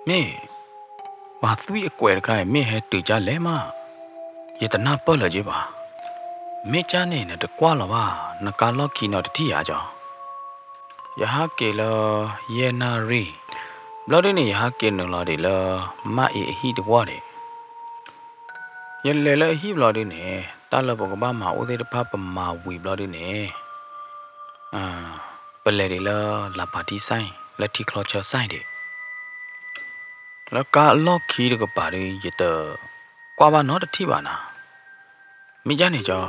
မ့ၢ် ပှၤသွံၣ်အကွဲးတခါအံၤ မ့ၢ်ဟဲတုၤကၠီလဲၣ်မး, ယတနၢ်ပၢၢ်လၢၤက့ဘၣ်. မ့ၢ်ကၠီန့ၣ် နတကွၢ်လီၤဘၣ် နကါလီၢ်ခံနီတထံၣ်ဧါကၠီ. ယဟးက့ၤလၢ ယဲၢ်နၣ်ရံၣ်, ဘျီဒုန့ၣ် ယဟးက့ၤနုာ်လီၤဒံးလၢ မၣ်အ့အဟံၣ်တဝီဒံး. ယလဲၤလၢအဟံၣ်ဘျီဒုန့ၣ် တၢ်လၢပကဘၣ်မၤအိၣ်သ့ၣ်တဖၣ်ပမၤဝံၤဘျီဒုန့ၣ်, ပလဲၤဒံးလၢလၢ်ပၤထံစဲၣ် လၢထံချီဆၢစဲၣ်ဒံး လၢကါလီၢ်ခံတကပၤဒီး ယတကွၢ်ဘၣ်နီတထံၣ်ဘၣ်နၤ. မ့ၢ်ဒ်န့ၣ်ကၠီ,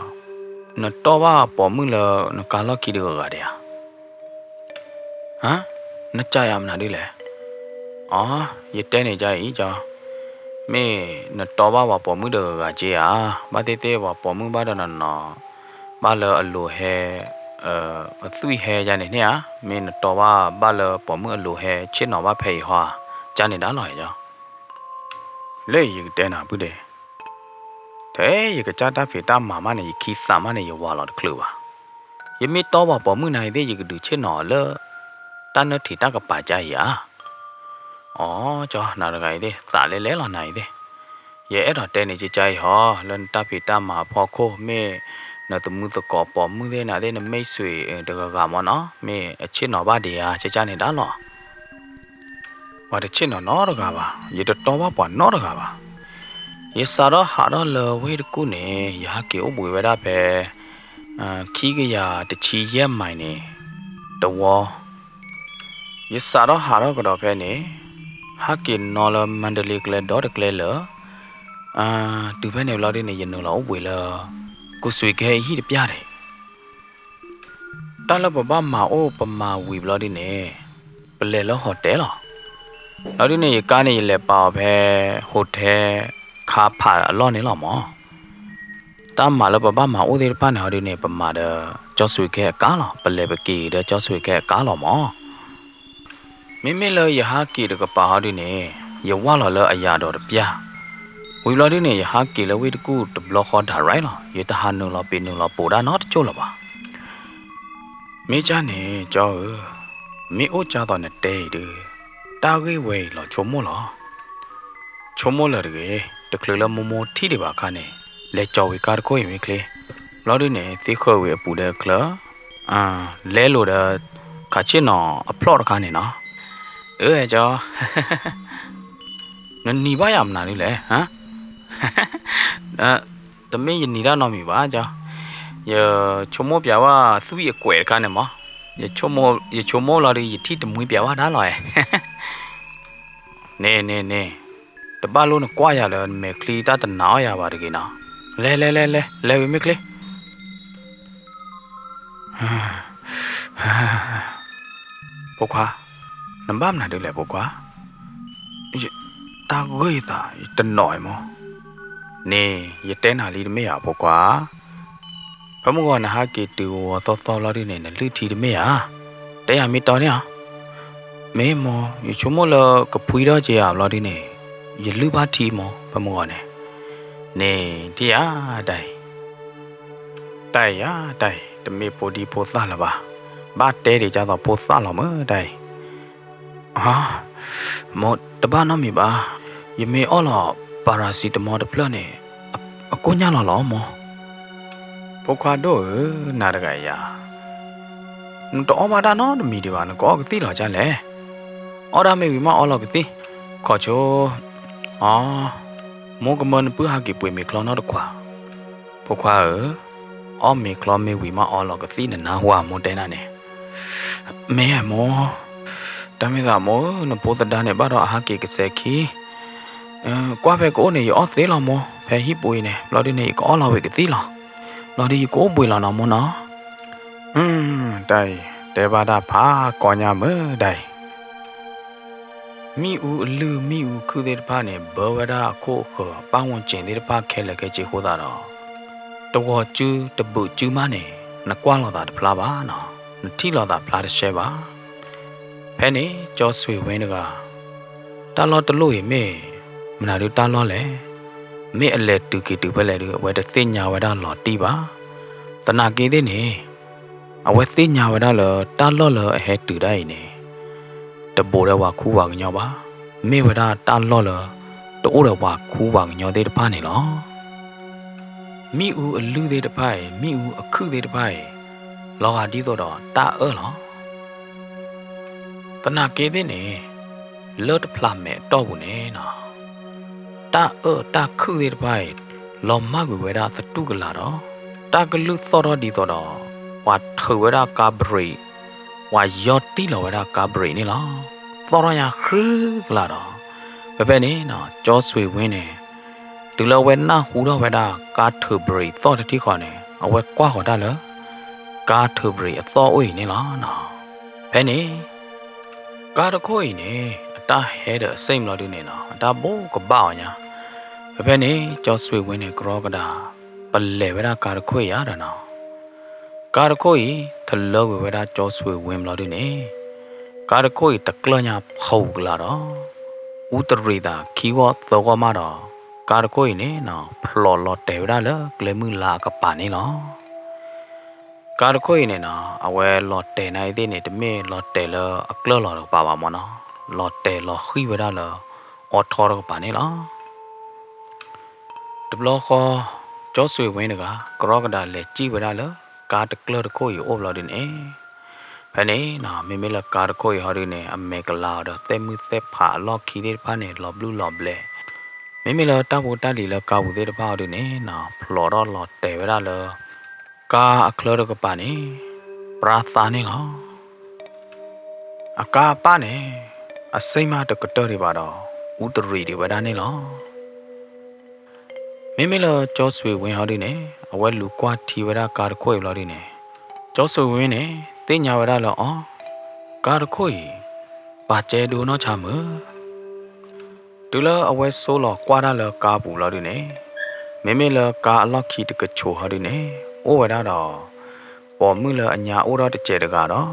နတီၢ်ဘၣ်ပိာ်မုၣ်လၢနကါလီၢ်ခံတဂၤဂၤဒံးဧါ. ဟါ, နကးယၤမနုၤဒ်လဲၣ်. အိ, ယတဲန့ၣ်ကၠီအံၤကၠီ, မ့ၢ်နတီၢ်ဘၣ်ပှၤပိာ်မုၣ်တဂၤဂၤက့ဧါ. ဘၣ်သ့ၣ်သ့ၣ်ပှၤပိာ်မုၣ်ဘၣ်ဒီးနနီၤ, ဘၣ်လၢအလိၤဟဲ, အသွံၣ်ဟဲယါန့ၣ်န့ၣ်ဧါ. မ့ၢ်နတီၢ်ဘၣ်ဘၣ်လၢပိာ်မုၣ်အလိၤဟဲဆ့ၣ်နီၤဘၣ်ဖဲအံၤဟီဧါ, ကန့ၣ်ဒၣ်လီၤယီ. လၢယကတဲနၤပုၢ်ဒဲး, ထဲယကစၢ်တၢ်ဖံးတၢ်မၤမးန့ၣ် ယခံသးမးန့ၣ် ယဝၤလီၤတချုးဘၣ်. ယမ့ၢ်တီၢ်ပှၤပိာ်မုၣ်နၤအံၤသ့ၣ် ယကဒုးဆ့ၣ်နီၤအီၤလၢ တၢ်နၢထံးတၢ်ကပၤကါအံၤဧါ. အိ, ကၠီ နၤတဂၤအံၤသ့ၣ် သးလဲလဲလီၤနၤအံၤသ့ၣ်. ယအဲၣ်ဒိးတဲန့ၣ်ကၠီအံၤဟီ, လၢနတၢ်ဖံးတၢ်မၤအဖီခိၣ် မ့ၢ်နသမုသကိးပိာ်မုၣ်သ့ၣ်နၤသ့ၣ် နမိတ်ဆွေတဂၤဂၤမးနီၤ, မ့ၢ်အဆ့ၣ်နီၤဘၣ်ဒံးဧါ ကန့ၣ်ဒၣ်လီၤ. ပှၤတဆ့ၣ်နီၤနီတဂၤဘၣ်, ယတတီၢ်ဘၣ်ပှၤနီတဂၤဘၣ်. ယစးထီၣ်ဟးထီၣ်လၢဝ့ၢ်တကူၣ်န့ၣ် ယဟးက့ၤအိၣ်ဘှံးဝဲဒၣ်ဖဲ ခံကယၤတဆံယဲၢ်မံးန့ၣ် တဝီ, ယစးထီၣ်ဟးထီၣ်ကဒီးဖဲန့ၣ် ဟးက့ၤနီၤလၢမါဒလ့ကျဲဒီတကျဲလၢာ်, တုၤဖဲန့ၣ်ဘျီဒ်န့ၣ် ယနုာ်လီၤအိၣ်ဘှံးလၢ ကူစူးကဲအဟံၣ်တပျၢ်ဒံး. တၢ်လၢပဘၣ်မၤအိၣ်ပမၤဝံၤဘျီဒ်န့ၣ် ပလဲၤလၢ hotel လီၤ. ဘျီဒ်န့ၣ် ယကါန့ၣ် ယလဲၤပာ်အီၤဖဲ hotel ခါဖးအလီၢ်န့ၣ်လီၤမး. တၢ်မၤလၢပဘၣ်မၤအိၣ်သ့ၣ်တဖၣ်န့ၣ် ဟီဒ်န့ၣ် ပမၤဒီး ကၠီစူးကဲအကါလီၤ, ပလဲၤပက့ၤဒီး ကၠီစူးကဲအကါလီၤမး. မ့မ့ၢ်လၢယဟးက့ၤတကပၤဟီဒ်န့ၣ် ယဝၢ်လီၤလၢအယၤဒီးတပျၢ်, ဝံၤဘျီဒ်န့ၣ် ယဟးက့ၤလၢဝ့ၢ်တကူၣ်တဘျီဃီ direct လီၤ. ယတဟးနုာ်လီၤပ့ၤနုာ်လီၤပိာ်ဒၣ်နီတကၠိၢ်လၢၤဘၣ်. မ့ၢ်ကၢ်န့ၣ် ကၠီဧၢ, မ့ၢ်အိၣ်ကၢ်သိးနတဲအံၤဒီး တၢ်ဂ့ၢ်ဝဲအံၤလီၤဆိကမိၣ်လီၤ. ဆိကမိၣ်လၢၤတဂ့ၤ, တချုးလၢမိၢ်မိၢ်ထံၣ်ဒံးဘၣ်အခါန့ၣ် လဲၤကၠီၤဝံၤကါတခိၣ်အံၤမ့ၢ်ချ့, ဘျီဒ်န့ၣ် သ့ဃၢၤဝံၤအပူၤဒီးချၢ, လဲလိာ်ဒီး ခးဆ့ၣ်နီၤအဖျီၣ်တခါန့ၣ်နီၤ. အၢ ကၠီ နနံၤဘၣ်ယၤမနုၤဒ်လဲၣ်. တမ့ၢ်ယနံၤတၢ်နီတမံၤဘၣ်ကၠီ, ယဆိကမိၣ်ပျးဝဲသွံၣ်အကွဲးတခါန့ၣ်မး, ယဆိကမိၣ်လီၤဒီး ယထံၣ်တမှံပျးဝဲဒၣ်လီၤ. န့ၣ်န့ၣ်န့ၣ်, တဘၣ်လိၣ်နကွၢ်ယၤလၢနမဲာ်ချံတၢ်တနာ်အီၣ်ယၤဘၣ်တဂ့ၤနီၤ. လဲၤလဲၤလဲၤလဲၤ လဲၤဝံၤမ့ၢ်ချ့. ဖိခွါ, နဘၣ်မနုၤဒ်လဲၣ်ဖိခွါ, တၢ်ဂ့ၢ်ယသးတနီၤအံၤမး. န့ၣ် ယတဲနၤလံတမ့ၢ်ဧါဖိခွါ, ဖဲမုၢ်ဂီၤနဟးက့ၤတုၤဝီသီသီလီၤဒ်န့ၣ် နလုၢ်ထံတမ့ၢ်ဧါ. တဲယၤမ့ၢ်တီန့ၣ်ဧါ. မ့ၢ်မး ယဆိကမိၣ်လၢကဖှံထီၣ်က့ၤဧါဘျီဒ်န့ၣ် ယလုၢ်ဘၣ်ထံမး ဖဲမုၢ်ဂီၤန့ၣ်. န့ၣ်ထံၣ်ဧါတၢ်အံၤ, တၢ်အံၤဧါတၢ်အံၤ တမ့ၢ်ဖိဒံဖိသၣ်လၢၤဘၣ်, ဘၣ်တဲဒံးကၢ်သိးဖိသၣ်လီၤမးတၢ်အံၤ. မး တဘၣ်နီတမံၤဘၣ်, ယမ့ၢ်အီၣ်လီၤ paracetamol တဖျၢၣ်န့ၣ် အကိၢ်ညါလီၤလီၤမး. ဖိခွါဒိၣ်ဧၢ, နၤတဂၤယၤ, နတအီၣ်ဘၣ်တၢ်နီတမံၤဒံးဘၣ် နကအီၣ်ကသံၣ်လီၤကၢ်လဲၣ်. အီၣ်ဒၣ်မ့ၢ်ဝံၤမးအီလီၤကသံၣ်, ခီဆိ, အ, မိၢ်ကမၢနပုၢ်ဟးက့ၤပှ့ၤမ့ၤချီနီတခွး. ဖိခွါဧၢ, အီၣ်မ့ၤချီမ့ၢ်ဝံၤမးအီလီၤကသံၣ် နနၢ်ဟူဧါမိၢ်တဲနၤန့ၣ်. မ့ၢ်မး, တၢ်မ့ၢ်သးမိၢ်ဧၢ, နဖိသဒါန့ၣ် ဘၣ်ဒီးအဟးက့ၤကစဲးခံ, ကွၢ်ဖဲကအိၣ်န့ၣ် ယအီၣ်သ့လီၤမိၢ်, ဖဲဟံၣ်ပူၤအံၤန့ၣ် ဘျီဒ်န့ၣ် ယကအီၣ်လီၤဝံၤကသံၣ်လီၤ. ဘျီဒ်ယကအိၣ်ဘှံးလီၤနီၤမိၢ်နီၤ. တၢ်အံၤ တဲဘၣ်တၢ်ဖးကီညါမးတၢ်အံၤ. မ့ၣ်အူအလုၢ်မ့ၣ်အူအခုၣ်သ့ၣ်တဖၣ်န့ၣ် ဘၢဝဲဒၣ်အခိၣ်အဃၢၤ ပတ်ဝန်းကျင် သ့ၣ်တဖၣ်ခဲလၢာ်ခဲဆ့အဃိသတးဒီး တဂီၤစုတဘုးစုမးန့ၣ် နကွၢ်လိာ်သးတဖျါဘၣ်နီၤ, နထံၣ်လိာ်သးဖျါတရှဲဘၣ်. ဖဲန့ၣ် ကၠီဆွ့ၣ်ဝဲတဂၤ တၢ်လီၢ်တလိၣ်အံၤမ့ၢ် မနုၤဒုးတၢ်လီၢ်လဲၣ်. မ့ၢ်အလဲၤတုၤက့ၤတုၤဖဲလဲၣ်ဒုး အဝဲတသ့ၣ်ညါဝဲဒၣ်လီၤတံၢ်ဘၣ်. သနာ်က့သ့ၣ်န့ၣ် အဝဲသ့ၣ်ညါဝဲဒၣ်လၢတၢ်လီၢ်လၢအဟဲတုၤဒၣ်အံၤန့ၣ် တဘူးဒီးပှၤခူပှၤကညီဘၣ်. မ့ၢ်ဝဲဒၣ်တၢ်လီၢ်လၢ တအိၣ်ဒီးပှၤခူပှၤကညီသ့ၣ်တဖၣ်န့ၣ်လီၤ. မ့ၣ်အူအလုၢ်သ့ၣ်တဖၣ်အံၤ မ့ၣ်အူအခုၣ်သ့ၣ်တဖၣ်အံၤ လီၤဂာ်ဒ်သိးဒီးတၢ်အၢၣ်လီၤ. သနာ်က့သ့ၣ်န့ၣ် လၢတဖျးမဲာ်အတီၢ်ပူၤန့ၣ်နီၤ တၢ်အၢၣ်တၢ်ခုၣ်သ့ၣ်တဖၣ်အံၤ လီၤမၢ်ကွံာ်ဝဲဒၣ်သတူၢ်ကလာ်ဒီး တၢ်ကလုၢ်သီၣ်ထီၣ်ဒ်သိးဒီး ပှၤထုးဝဲဒၣ်ကါဘြ့း, ပှၤယီၢ်တံၢ်လီၤဝဲဒၣ်ကါဘြ့းန့ၣ်လီၤ. သီၣ်ထီၣ်ညါဃုကလးဒီး, ဖဲဖဲန့ၣ်နီၤ ကၠီဆွ့ၤဝ့န့ၣ် တုၤလၢအဝဲနၢ်ဟူထီၣ်ဝဲဒၣ်ကါထုးဘြ့းသီၣ်တထံၣ်ဃီန့ၣ် အဝဲကွၢ်ဃီၤတၢ်လၢ ကါထုးဘြ့းအသီၣ်အိၣ်အံၤန့ၣ်လီၤနီၤ. ဖဲန့ၣ် ကါတခိၣ်အံၤန့ၣ် အတၢ်ဟဲဒီးအစ့ၣ်မးလီၤဒုန့ၣ်နီၤ အတၢ်ဘိးကဘၣ်အီၤညါ. ဖဲဖဲန့ၣ် ကၠီဆွ့ၤဝ့န့ၣ် ကရီကဒး ပလဲၤဝဲဒၣ်ကါတခိၣ်အံၤဧါဒီးနီၤ. ကါတခိၣ်အံၤ ထလၢကွံာ်ဝဲဒၣ်ကၠီဆွ့ၤဝ့မးလီၤဒုန့ၣ် ကါတခိၣ်အံၤတကျၢၢ်ညါဖးကလးဒီး အူတရံးသးခံဂီၢ်သၢဂီၢ်မးဒီး ကါတခိၣ်အံၤန့ၣ်နီၤ ဖျိးလီၤတဲာ်ဝဲဒၣ်လၢကျဲမုၢ်လါအကပၤန့ၣ်လီၤ. ကါတခိၣ်အံၤန့ၣ်နီၤ အဝဲလီၤတဲာ်နၤအံၤသ့ၣ်န့ၣ် တမ့ၢ်လီၤတဲာ်လၢအကျၢၢ်လီၤတကပၤဘၣ်မးနီၤ, လီၤတဲာ်လီၤဃံၣ်ဝဲဒၣ်လၢ အီထီတကပၤန့ၣ်လီၤ. တဘျီဃီ ကၠီဆွ့ၤဝ့တဂၤ ကရီကဒးလဲၤစံၣ်ဝဲဒၣ်လၢ ကါတကျၢၢ်တခိၣ်အံၤအိၣ်ဘျီဒုန့ၣ် ဖဲန့ၣ်နီၤ မ့မ့ၢ်လၢကါတခိၣ်အံၤဟီဒုန့ၣ် အမဲာ်ကလၤအီၤဒီးသဲၣ်မုၢ်သဲၣ်ဖးအလီၢ်ခံသ့ၣ်တဖၣ်န့ၣ် လီၤဘျုးလီၤဘျဲး, မ့မ့ၢ်လၢတၢ်ဖိတၢ်လံၤလၢကါပူၤသ့ၣ်တဖၣ်ဟီဒုန့ၣ်နီၤ ဖျိးထီၣ်လီၤတဲာ်ဝဲဒၣ်လၢ ကါအချၢတကပၤန့ၣ် ပြါသါန့ၣ်လီၤ. အကါအပၢ်န့ၣ် အစ့ၣ်မးတကတၢၢ်ဒံးဘၣ်ဒီး အူတရံးဒံးဝဲဒၣ်န့ၣ်လီၤ. မ့မ့ၢ်လၢကၠီဆွ့ၤဝ့ဟီဒုန့ၣ် အဝဲလူၤကွၢ်ထံဝဲဒၣ်ကါတခိၣ်အံၤဘျီဒုန့ၣ် ကၠီဆွ့ၤဝ့န့ၣ် သ့ၣ်ညါဝဲဒၣ်လၢအီၤ ကါတခိၣ်အံၤ ပာ်ကဲဒိနီၢ်ဆါမုၢ် တုၤလၢအဝဲဆိလီၤကွၢ်တၢ်လၢကါပူၤလီၤဒုန့ၣ် မ့မ့ၢ်လၢကါအလီၢ်ခံတကဆိးဟီဒုန့ၣ် အိၣ်ဝဲဒၣ်ဒီး ပိာ်မုၣ်လၢအညါအိၣ်ထီၣ်တစဲးတဂၤဒီး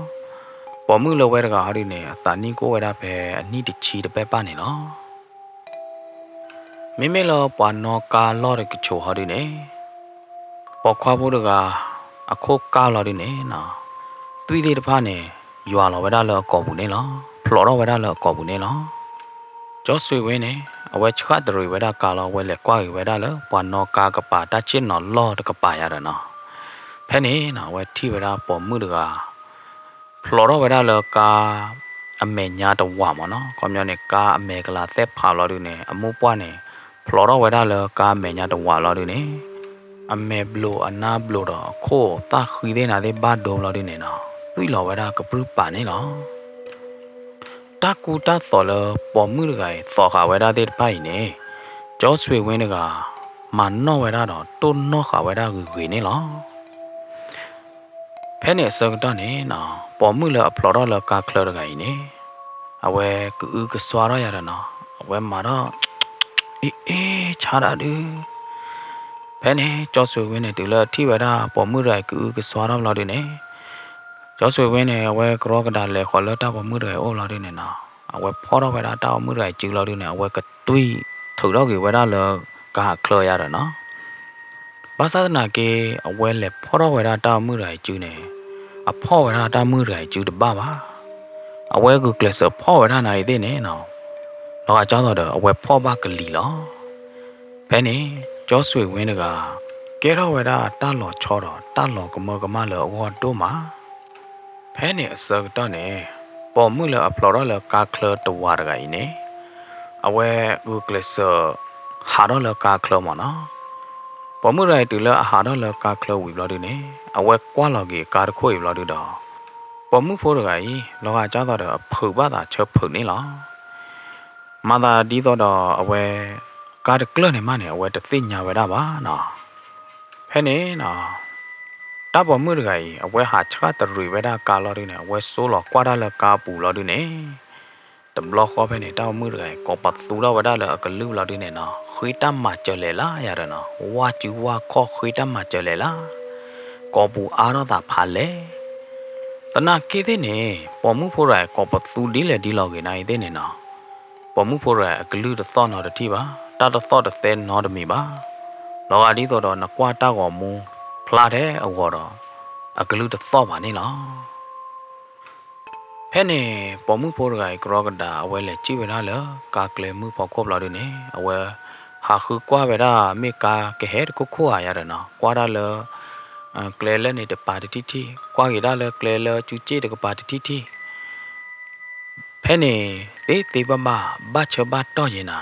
ပိာ်မုၣ်လၢဝဲတဂၤဟီဒုန့ၣ် အသးနံၣ်ကအိၣ်ဝဲဒၣ်ဖဲအနံၣ်တဆံတပဲၢ်ပၢ်န့ၣ်လီၤ. မ့မ့ၢ်လၢပှၤနီၣ်ကါလီၢ်တကဆိးဟီဒုန့ၣ် ပိာ်ခွါဖိတဂၤ အခိၣ်ကၢ်လီၤဒုန့ၣ် သွံၣ်သ့ၣ်တဖၣ်န့ၣ် ယွၤလီၤဝဲဒၣ်လၢအကိာ်ပူၤန့ၣ်လီၤ. ဖျိးထီၣ်ဝဲဒၣ်လၢအကိာ်ပူၤန့ၣ်လီၤ. ကၠီဆွ့ၤဝ့န့ၣ် အဝဲဆှၣ်တရံးဝဲဒၣ်ကါလီၤ အဝဲလဲၤကွၢ်က့ၤဝဲဒၣ်လၢပှၤနီၣ်ကါကပၤ တၢ်ဆ့ၣ်နီၤလီၢ်တကပၤယါဒီးနီၤ. ဖဲန့ၣ်နီၤ အဝဲထံၣ်ဝဲဒၣ်ပိာ်မုၣ်တဂၤ ဖျိးထီၣ်ဝဲဒၣ်လၢကါ အမဲာ်ညါတဝးမးနီၤ. ခီပညီန့ၣ် ကါအမဲာ်ကလၤသဲၣ်ဖးလီၤဒုန့ၣ် အမိၢ်ပှၢ်န့ၣ် ဖျိးထီၣ်ဝဲဒၣ်လၢကါအမဲာ်ညါတဝးလီၤဒုန့ၣ် အမဲာ်ဘျိးအနါဘျိးဒီးအခိၣ်သၣ်ဃံသ့ၣ်နၤသ့ၣ်ဘၣ်ဒိဘျီဒုန့ၣ်နီၤ သွံၣ်လီၤဝဲဒၣ်ကပြုၢ်ပာ်န့ၣ်လီၤ. တၢ်ကူတၢ်သိးလၢပိာ်မုၣ်တဂၤအံၤသိးဃာ်ဝဲဒၣ်သ့ၣ်တဖၣ်အံၤန့ၣ် ကၠီဆွ့ၤဝ့တဂၤ မၤနီၣ်ဝဲဒၣ်ဒီးတိၢ်နီၣ်ဃာ်ဝဲဒၣ်ဂ့ၤဂ့ၤန့ၣ်လီၤ. ဖဲန့ၣ်အဆၢကတီၢ်န့ၣ်နီၤ ပိာ်မုၣ်လၢအဖျိးထီၣ်လၢကါချၢတဂၤအံၤန့ၣ် အဝဲကအုကစွါထီၣ်ယၤဒီးနီၤ အဝဲမၤထီၣ် အ့ အ့ ဆါဒၣ်ဒု ဖဲန့ၣ် ကၠီဆွ့ၤဝ့န့ၣ် တုၤလၢထံၣ်ဝဲဒၣ်ပိာ်မုၣ်တဂၤအံၤကအုကစွါထီၣ်ဘျီဒုန့ၣ် ကၠီဆွ့ၤဝ့န့ၣ် အဝဲကရီကဒးလဲၤဃီၤလၢတၢ်ပိာ်မုၣ်တဂၤအံၤအိၣ်ဘျီဒုန့ၣ်နီၤ အဝဲဖီၣ်ထီၣ်ဝဲဒၣ်တၢ်ပိာ်မုၣ်တဂၤအံၤစုလီၤဒုန့ၣ် အဝဲကတွံၢ်ထုးထီၣ်က့ၤဝဲဒၣ်လၢကါအချၢယါဒီးနီၤ ဘၣ်ဆၣ်သနာ်က့ အဝဲလဲၤဖီၣ်ထီၣ်ဝဲဒၣ်တၢ်ပိာ်မုၣ်တဂၤအံၤစုန့ၣ် အဖီၣ်ဝဲဒၣ်တၢ်ပိာ်မုၣ်တဂၤအံၤစုတဘၣ်ဘၣ်. အဝဲဂုာ်ကျဲးစၢးဖီၣ်ဝဲဒၣ်နၤအံၤသ့ၣ်န့ၣ်နီၤ လီၤဂာ်ကၢ်သိးဒီး အဝဲဖီၣ်ဘၣ်ကလံၤလီၤ. ဖဲန့ၣ် ကၠီဆွ့ၤဝ့တဂၤ ကဲထီၣ်ဝဲဒၣ်တၢ်လီၤဆီဒီးတၢ်လီၤကမၢကမၣ်လၢအဂီၢ်ဒိၣ်မး ဖဲန့ၣ်အဆၢကတီၢ်န့ၣ် ပိာ်မုၣ်လၢအဖျိးထီၣ်လၢကါချၢတဝးတဂၤအံၤန့ၣ် အဝဲဂုာ်ကျဲးစၢး ဟးထီၣ်လၢကါချၢမးနီၤ. ပိာ်မုၣ်တဂၤအံၤတုၤလၢအဟးထီၣ်လၢကါချၢဝံၤဘျီဒုန့ၣ် အဝဲကွၢ်လီၤက့ၤကါတခိၣ်အံၤဘျီဒုဒီး ပိာ်မုၣ်ဖိတဂၤအံၤ လီၤဂာ်ကၢ်သိးဒီးအဖုးဘၣ်သးဆၢဖုးန့ၣ်လီၤ. မၤသးဒ်သိးဒီးအဝဲ ကါတကျၢၢ်န့ၣ်မးန့ၣ် အဝဲတသ့ၣ်ညါဝဲဒၣ်ဘၣ်နီၤ. ဖဲန့ၣ်နီၤ တၢ်ပိာ်မုၣ်တဂၤအံၤ အဝဲဟးဆှၣ်တရံးဝဲဒၣ်ကါလီၤဒုန့ၣ် အဝဲစိလီၤကွၢ်တၢ်လၢကါပူၤလီၤဒုန့ၣ် တဘျီဃီဖဲန့ၣ် တၢ်ပိာ်မုၣ်တဂၤအံၤ ကိးပသူထီၣ်ဝဲဒၣ်လၢအကလုၢ်လီၤဒုန့ၣ်နီၤ ဃ့တၢ်မၤစၢၤလဲၣ်လၢယၤဒီးနီၤ ဝၢ်စုဝၢ်ခီၣ်ဃ့တၢ်မၤစၢၤလဲၣ်လၢ ကိးပူၤအါထီၣ်သးဖးလဲၣ် သနာ်က့သ့ၣ်န့ၣ် ပိာ်မုၣ်ဖိတဂၤအံၤ ကိးပသူဒ်လဲၣ်ဒ်လီၤဂ့ၤနၤအံၤသ့ၣ်န့ၣ်နီၤ ပိာ်မုၣ်ဖိတဂၤအံၤ အကလုၢ်တသီၣ်နီတထံၣ်ဘၣ်, တၢ်တသီၣ်တသဲနီတမံၤဘၣ်. လီၤဂာ်ဒ်သိးဒီးနကွၢ်တၢ်ဂီၤမူဖျါထဲအဂီၤဒီး အကလုၢ်တသီၣ်ဘၣ်န့ၣ်လီၤ. ဖဲန့ၣ် ပိာ်မုၣ်ဖိတဂၤအံၤ ကရီကဒါ အဝဲလဲၤစံၣ်ဝဲဒၣ်လၢကါကျဲမုၢ်ဖီခိၣ်ဘျီဒုန့ၣ် အဝဲဟးဃုကွၢ်ဝဲဒၣ်မ့ၢ်ကါကဟဲတခိၣ်ခိၣ်ဧါယၤဒီးနီၤ ကွၢ်ဒၣ်လၢ ကျဲလၢန့ၣ်တပၤတထံၣ်ထံၣ်, ကွၢ်က့ၤဒၣ်လၢကျဲလၢကၠူကၠ့ၣ်တကပၤတထံၣ်ထံၣ် ဖဲန့ၣ် သ့သ့ဘၣ်ဘၣ် ဘၣ်ဆၢဘၣ်တီၢ်ယဲနၤ,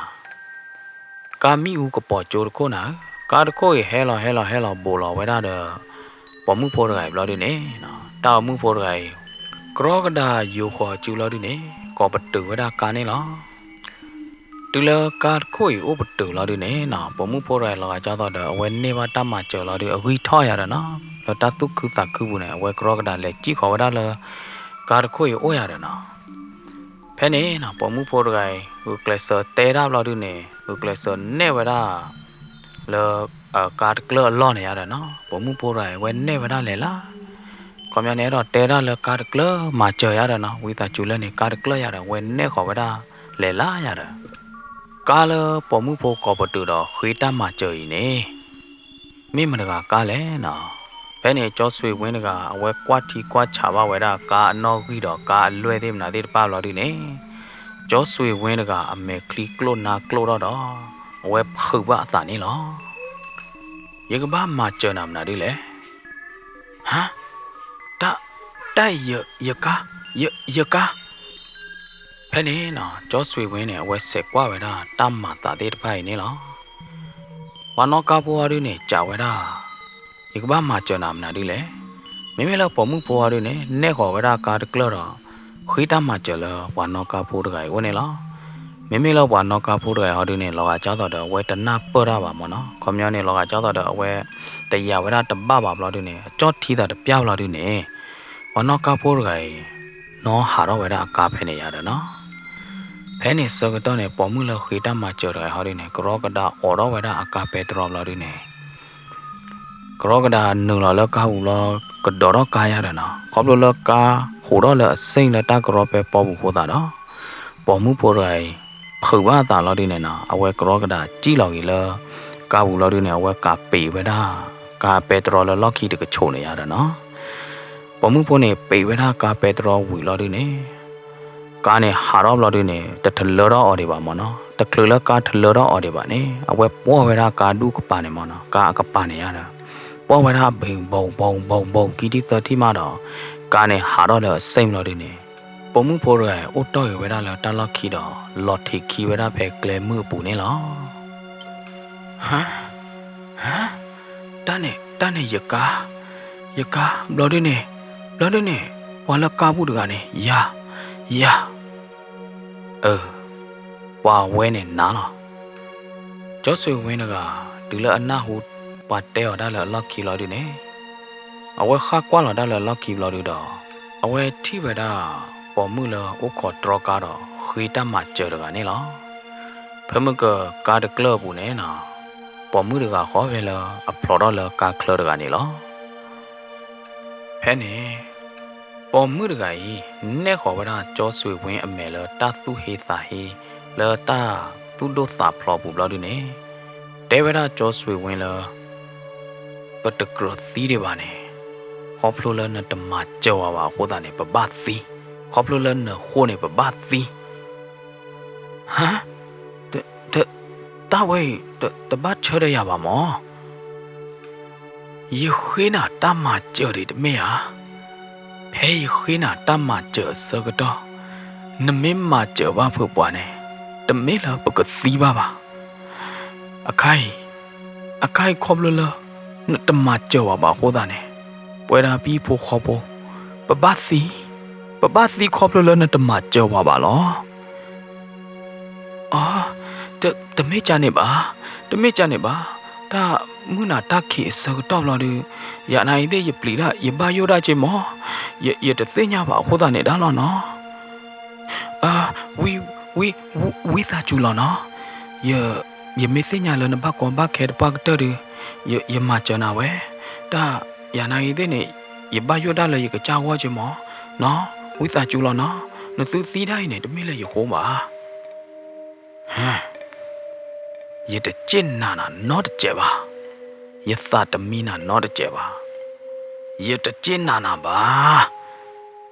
ကါမံၣ်အူကပီၤကၠိတခိၣ်နၤဧၢ, ကါတခိၣ်အံၤဟဲလီၤဟဲလီၤဟဲလီၤဘိးလီၤဝဲဒၣ်ဒီး ပိာ်မုၣ်ဖိတဂၤအံၤဘျီဒုန့ၣ်, တၢ်ပိာ်မုၣ်ဖိတဂၤအံၤ ကရီကဒးယိၤဃီၤစုဘျီဒုန့ၣ် ကိးပတုာ်ဝဲဒၣ်ကါန့ၣ်လီၤ. တုၤလၢကါတခိၣ်အံၤအိၣ်ပတုာ်လီၤဒုန့ၣ်နီၤ, ပိာ်မုၣ်ဖိတဂၤအံၤလီၤဂာ်ကၢ်သိးဒီး အဝဲန့ၢ်ဘၣ်တၢ်မၤစၢၤလီၤဒု အဂံၢ်ထီၣ်ယၤဒီးနီၤ, လၢတၢ်သူၣ်ခုသးခုပူၤန့ၣ် အဝဲကရီကဒးလဲၤစံၣ်ဃီၤဝဲဒၣ်လၢ ကါတခိၣ်အံၤအိၣ်ယၤဒီးနီၤ. ဖဲန့ၣ်နီၤ ပိာ်မုၣ်ဖိတဂၤအံၤ ဂုာ်ကျဲးစၢးတဲတၢ်ဘျီဒုန့ၣ် ဂုာ်ကျဲးစၢးနဲၣ်ဝဲဒၣ် လၢ ကါတကျၢၢ်အလီၢ်န့ၣ်ယၤဒီးနီၤ, ပိာ်မုၣ်ဖိတဂၤအံၤ အဝဲနဲၣ်ဝဲဒၣ်လဲၤလၢ်, ခီပညီန့ၣ် အဲၣ်ဒိးတဲဒၣ်လၢကါတကျၢၢ်မၤစၢၤယၤဒီးနီၤ, ဝံသးစူၤလၢန့ၣ် ကါတကျၢၢ်ယၤဒီး အဝဲနဲၣ်ဃီၤဝဲဒၣ်လဲၤလၢ်ယၤဒီး ကါလၢပိာ်မုၣ်ဖိကိးပတုာ်ဒီးဃ့တၢ်မၤစၢၤအံၤန့ၣ် မ့ၢ်မတၤတဂၤကါလဲၣ်နီၤ. ဖဲန့ၣ် ကၠီဆွ့ဝ့တဂၤ အဝဲကွၢ်ထံကွၢ်ဆးဘၣ်ဝဲဒၣ် ကါအနီၣ်ဂံၢ်ဒီးကါအလွဲၢ်သ့ၣ်မနုၤသ့ၣ်တဖၣ်ဘျီဒုန့ၣ်, ကၠီဆွ့ဝ့တဂၤ အမဲာ်ချံကျိၣ်နါကျိၣ်ထီၣ်ဒီး အဝဲဖုးဘၣ်အသးန့ၣ်လီၤ. ယကဘၣ်မၤစၢၤနၤမနုၤဒ်လဲၣ်. ဟါ, တၢ်, တၢ်အံၤယ, ယကါ, ယ, ယကါ. ဖဲန့ၣ်နီၤ ကၠီဆွ့ဝ့န့ၣ် အဝဲစဲးကွၢ်ဝဲဒၣ်တၢ်မၤသးသ့ၣ်တဖၣ်အံၤန့ၣ်လီၤ. ပှၤနီၣ်ကါဖိအီၤဒုန့ၣ် စံးဝဲဒၣ်, ယကဘၣ်မၤစၢၤနၤမနုၤဒ်လဲၣ်. မ့မ့ၢ်လၢပိာ်မုၣ်ဖိအီၤဒုန့ၣ် နဲၣ်ဃီၤဝဲဒၣ်ကါတကျၢၢ်ဒီး ဃ့တၢ်မၤစၢၤလၢပှၤနီၣ်ကါဖိတဂၤအံၤအိၣ်န့ၣ်လီၤ. မ့မ့ၢ်လၢပှၤနီၣ်ကါဖိတဂၤအံၤအီၤဒုန့ၣ် လီၤဂာ်ကၢ်သိးဒီး အဝဲတနၢ်ပၢၢ်တၢ်ဘၣ်မၢ်နီၤ, ခီပညီန့ၣ် လီၤဂာ်ကၢ်သိးဒီး အဝဲတယာ်ဝဲဒၣ်တဘၣ်ဘၣ်ဘျီဒုန့ၣ် အကၠီၣ်ထံသးတပျၢ်ဘျီဒုန့ၣ် ပှၤနီၣ်ကါဖိတဂၤအံၤ နီၣ်ဟးထီၣ်ဝဲဒၣ်အကါဖဲန့ၣ်ယၤဒီးနီၤ. ဖဲန့ၣ်ဆၢကတီၢ်န့ၣ် ပိာ်မုၣ်လၢဃ့တၢ်မၤစၢၤတဂၤအံၤအီၤဒုန့ၣ် ကရီကဒးအိးထီၣ်ဝဲဒၣ်အကါပဲတြီဘျီဒုန့ၣ် ကရီကဒးနုာ်လီၤလၢကါပူၤလီၤ ကဒီးထီၣ်ကါယၤဒီးနီၤ, ခီဖျိလၢကါဟးထီၣ်လၢအစ့ၣ်လၢတၢ်ကရီပဲပီပူၤအဃိသတးဒီး ပိာ်မုၣ်ဖိတဂၤအံၤ ဖုးဘၣ်အသးလီၤဒုန့ၣ်နီၤ, အဝဲကရီကဒးစံၣ်လီၤက့ၤလၢ ကါပူၤလီၤဒုန့ၣ် အဝဲကးပံးဝဲဒၣ် ကါပဲတြီလၢလီၢ်ခံတကဆိးန့ၣ်ယၤဒီးနီၤ. ပိာ်မုၣ်ဖိန့ၣ် ပံးဝဲဒၣ်ကါပဲတြီဝံၤလီၤဒုန့ၣ် ကါန့ၣ်ဟးထီၣ်ဘျီဒုန့ၣ် တထလၢထီၣ်အီၤဒံးဘၣ်မၢ်နီၤ, တချုးလၢကါထလၢထီၣ်အီၤဒံးဘၣ်န့ၣ် အဝဲပှီၢ်ဝဲဒၣ်ကါဒူၣ်ကပၤန့ၣ်မၢ်နီၤ, ကါအကပၤန့ၣ်ယၤဒီး ပှီၢ်ဝဲဒၣ်ဘိးဘိးဘိးဘိးခံထံၣ်သၢထံၣ်မးဒီး ကါန့ၣ်ဟးထီၣ်လၢအစ့ၣ်လီၤဒုန့ၣ် ပိာ်မုၣ်ဖိတဂၤအိၣ်တီၢ်ဂ့ၤဝဲဒၣ်လၢတၢ်လီၢ်ခံဒီး လီၤထံးခံဝဲဒၣ်ဖဲကျဲမုၢ်အပူၤန့ၣ်လီၤ. ဟါ, ဟါ, တၢ်န့ၣ်, တၢ်န့ၣ်ယကါ, ယကါ, ဘျီဒုန့ၣ်, ဘျီဒုန့ၣ်, ပှၤလၢကါပူၤတဂၤန့ၣ် ယၤ, ယၤ, အၢ, ပှၤဝဲန့ၣ်နၤလီၤ. ကၠီဆွ့ဝ့တဂၤ တုၤလၢအနၢ်ဟူပှၤတဲအီၤတၢ်လၢအလီၢ်ခံလီၤဒုန့ၣ် အဝဲဃၣ်ကွၢ်လီၤတၢ်လၢအလီၢ်ခံဘျီဒုဒီး အဝဲထံၣ်ဝဲဒၣ် ပိာ်မုၣ်လၢအိၣ်ခိးတြီကါဒီးဃ့တၢ်မၤစၢၤတဂၤန့ၣ်လီၤ. ဖဲမုၢ်ကကါတကျၢၢ်အပူၤန့ၣ်နီၤ ပိာ်မုၣ်တဂၤဃီဖဲလၢအဖျိးထီၣ်လၢကါချၢတဂၤန့ၣ်လီၤ. ဖဲန့ၣ် ပိာ်မုၣ်တဂၤအံၤ နဲၣ်ဃီၤဝဲဒၣ်ကၠီဆွ့ဝ့အမဲာ်လၢတၢ်သူၣ်ဟ့သးဟ့ လၢတၢ်သူၣ်ဒိၣ်သးဖျိးပူၤဘျီဒုန့ၣ် တဲဝဲဒၣ်ကၠီဆွ့ဝ့လၢ ပတကြၢးသံဒံးဘၣ်န့ၣ်, ခီဖျိလၢနတမၤစၢၤဝဲဘၣ်အဃိသတးန့ၣ် ပဘၣ်သံ, ခီဖျိလၢနဃိန့ၣ် ပဘၣ်သံ. ဟါ, တၢ်ဝဲအံၤ တဘၣ်ဆၢထၢၣ်ယၤဘၣ်မၢ်. ယဃ့နၤတၢ်မၤစၢၤဒံးတမ့ၢ်ဧါ. ဖဲယဃ့နၤတၢ်မၤစၢၤအဆၢကတီၢ် နမ့ၢ်မၤစၢၤဘၣ်ဖုးပှၤန့ၣ် တမ့ၢ်လၢပကသံဘၣ်ဘၣ်. အခါအံၤ, အခါအံၤခီဖျိလၢ နတမၤစၢၤဝဲဘၣ်အဃိသတးန့ၣ် ပဝဲဒၣ်ပဟံၣ်ဖိဃီဖိ ပဘၣ်သံ, ပဘၣ်သံခီဖျိလၢနတမၤစၢၤဝဲဘၣ်လီၤ. အ, တမ့ၢ်ကန့ၣ်ဘၣ်, တမ့ၢ်ကန့ၣ်ဘၣ်, တၢ်မုၢ်နၤတၢ်ခံးအဆၢကတီၢ်ဘျီဒု, ယၤနၤအံၤသ့ၣ်ယပျံၤဒၣ် ယဘၣ်ယိၣ်ဒၣ်က့မၢ်, ယတသ့ၣ်ညါဘၣ်အဃိသတးန့ၣ်ဒၣ်လီၤနီၤ. ဝံ, ဝံ, ဝံသးစူၤလီၤနီၤ, ယမ့ၢ်သ့ၣ်ညါလၢနဘၣ်ကီဘၣ်ခဲတပှၢ်ကတၢၢ်ဒီး, ယမၤစၢၤနၤဝဲ, တၢ်ယၤနၤအံၤသ့ၣ်န့ၣ် ယဘၣ်ယိၣ်ဒၣ်လၢယကစၢ်ဂီၢ်က့မၢ်, နီၤ, ဝံသးစူၤလီၤနီၤ, နသုသံဒၣ်အံၤန့ၣ် တမ့ၢ်လၢယဃိဘၣ်. ဟ, ယတစ့ၣ်နာ်နၤနီတစဲးဘၣ်, ယသးတမံနၤနီတစဲးဘၣ်, ယတစ့ၣ်နာ်နၤဘၣ်.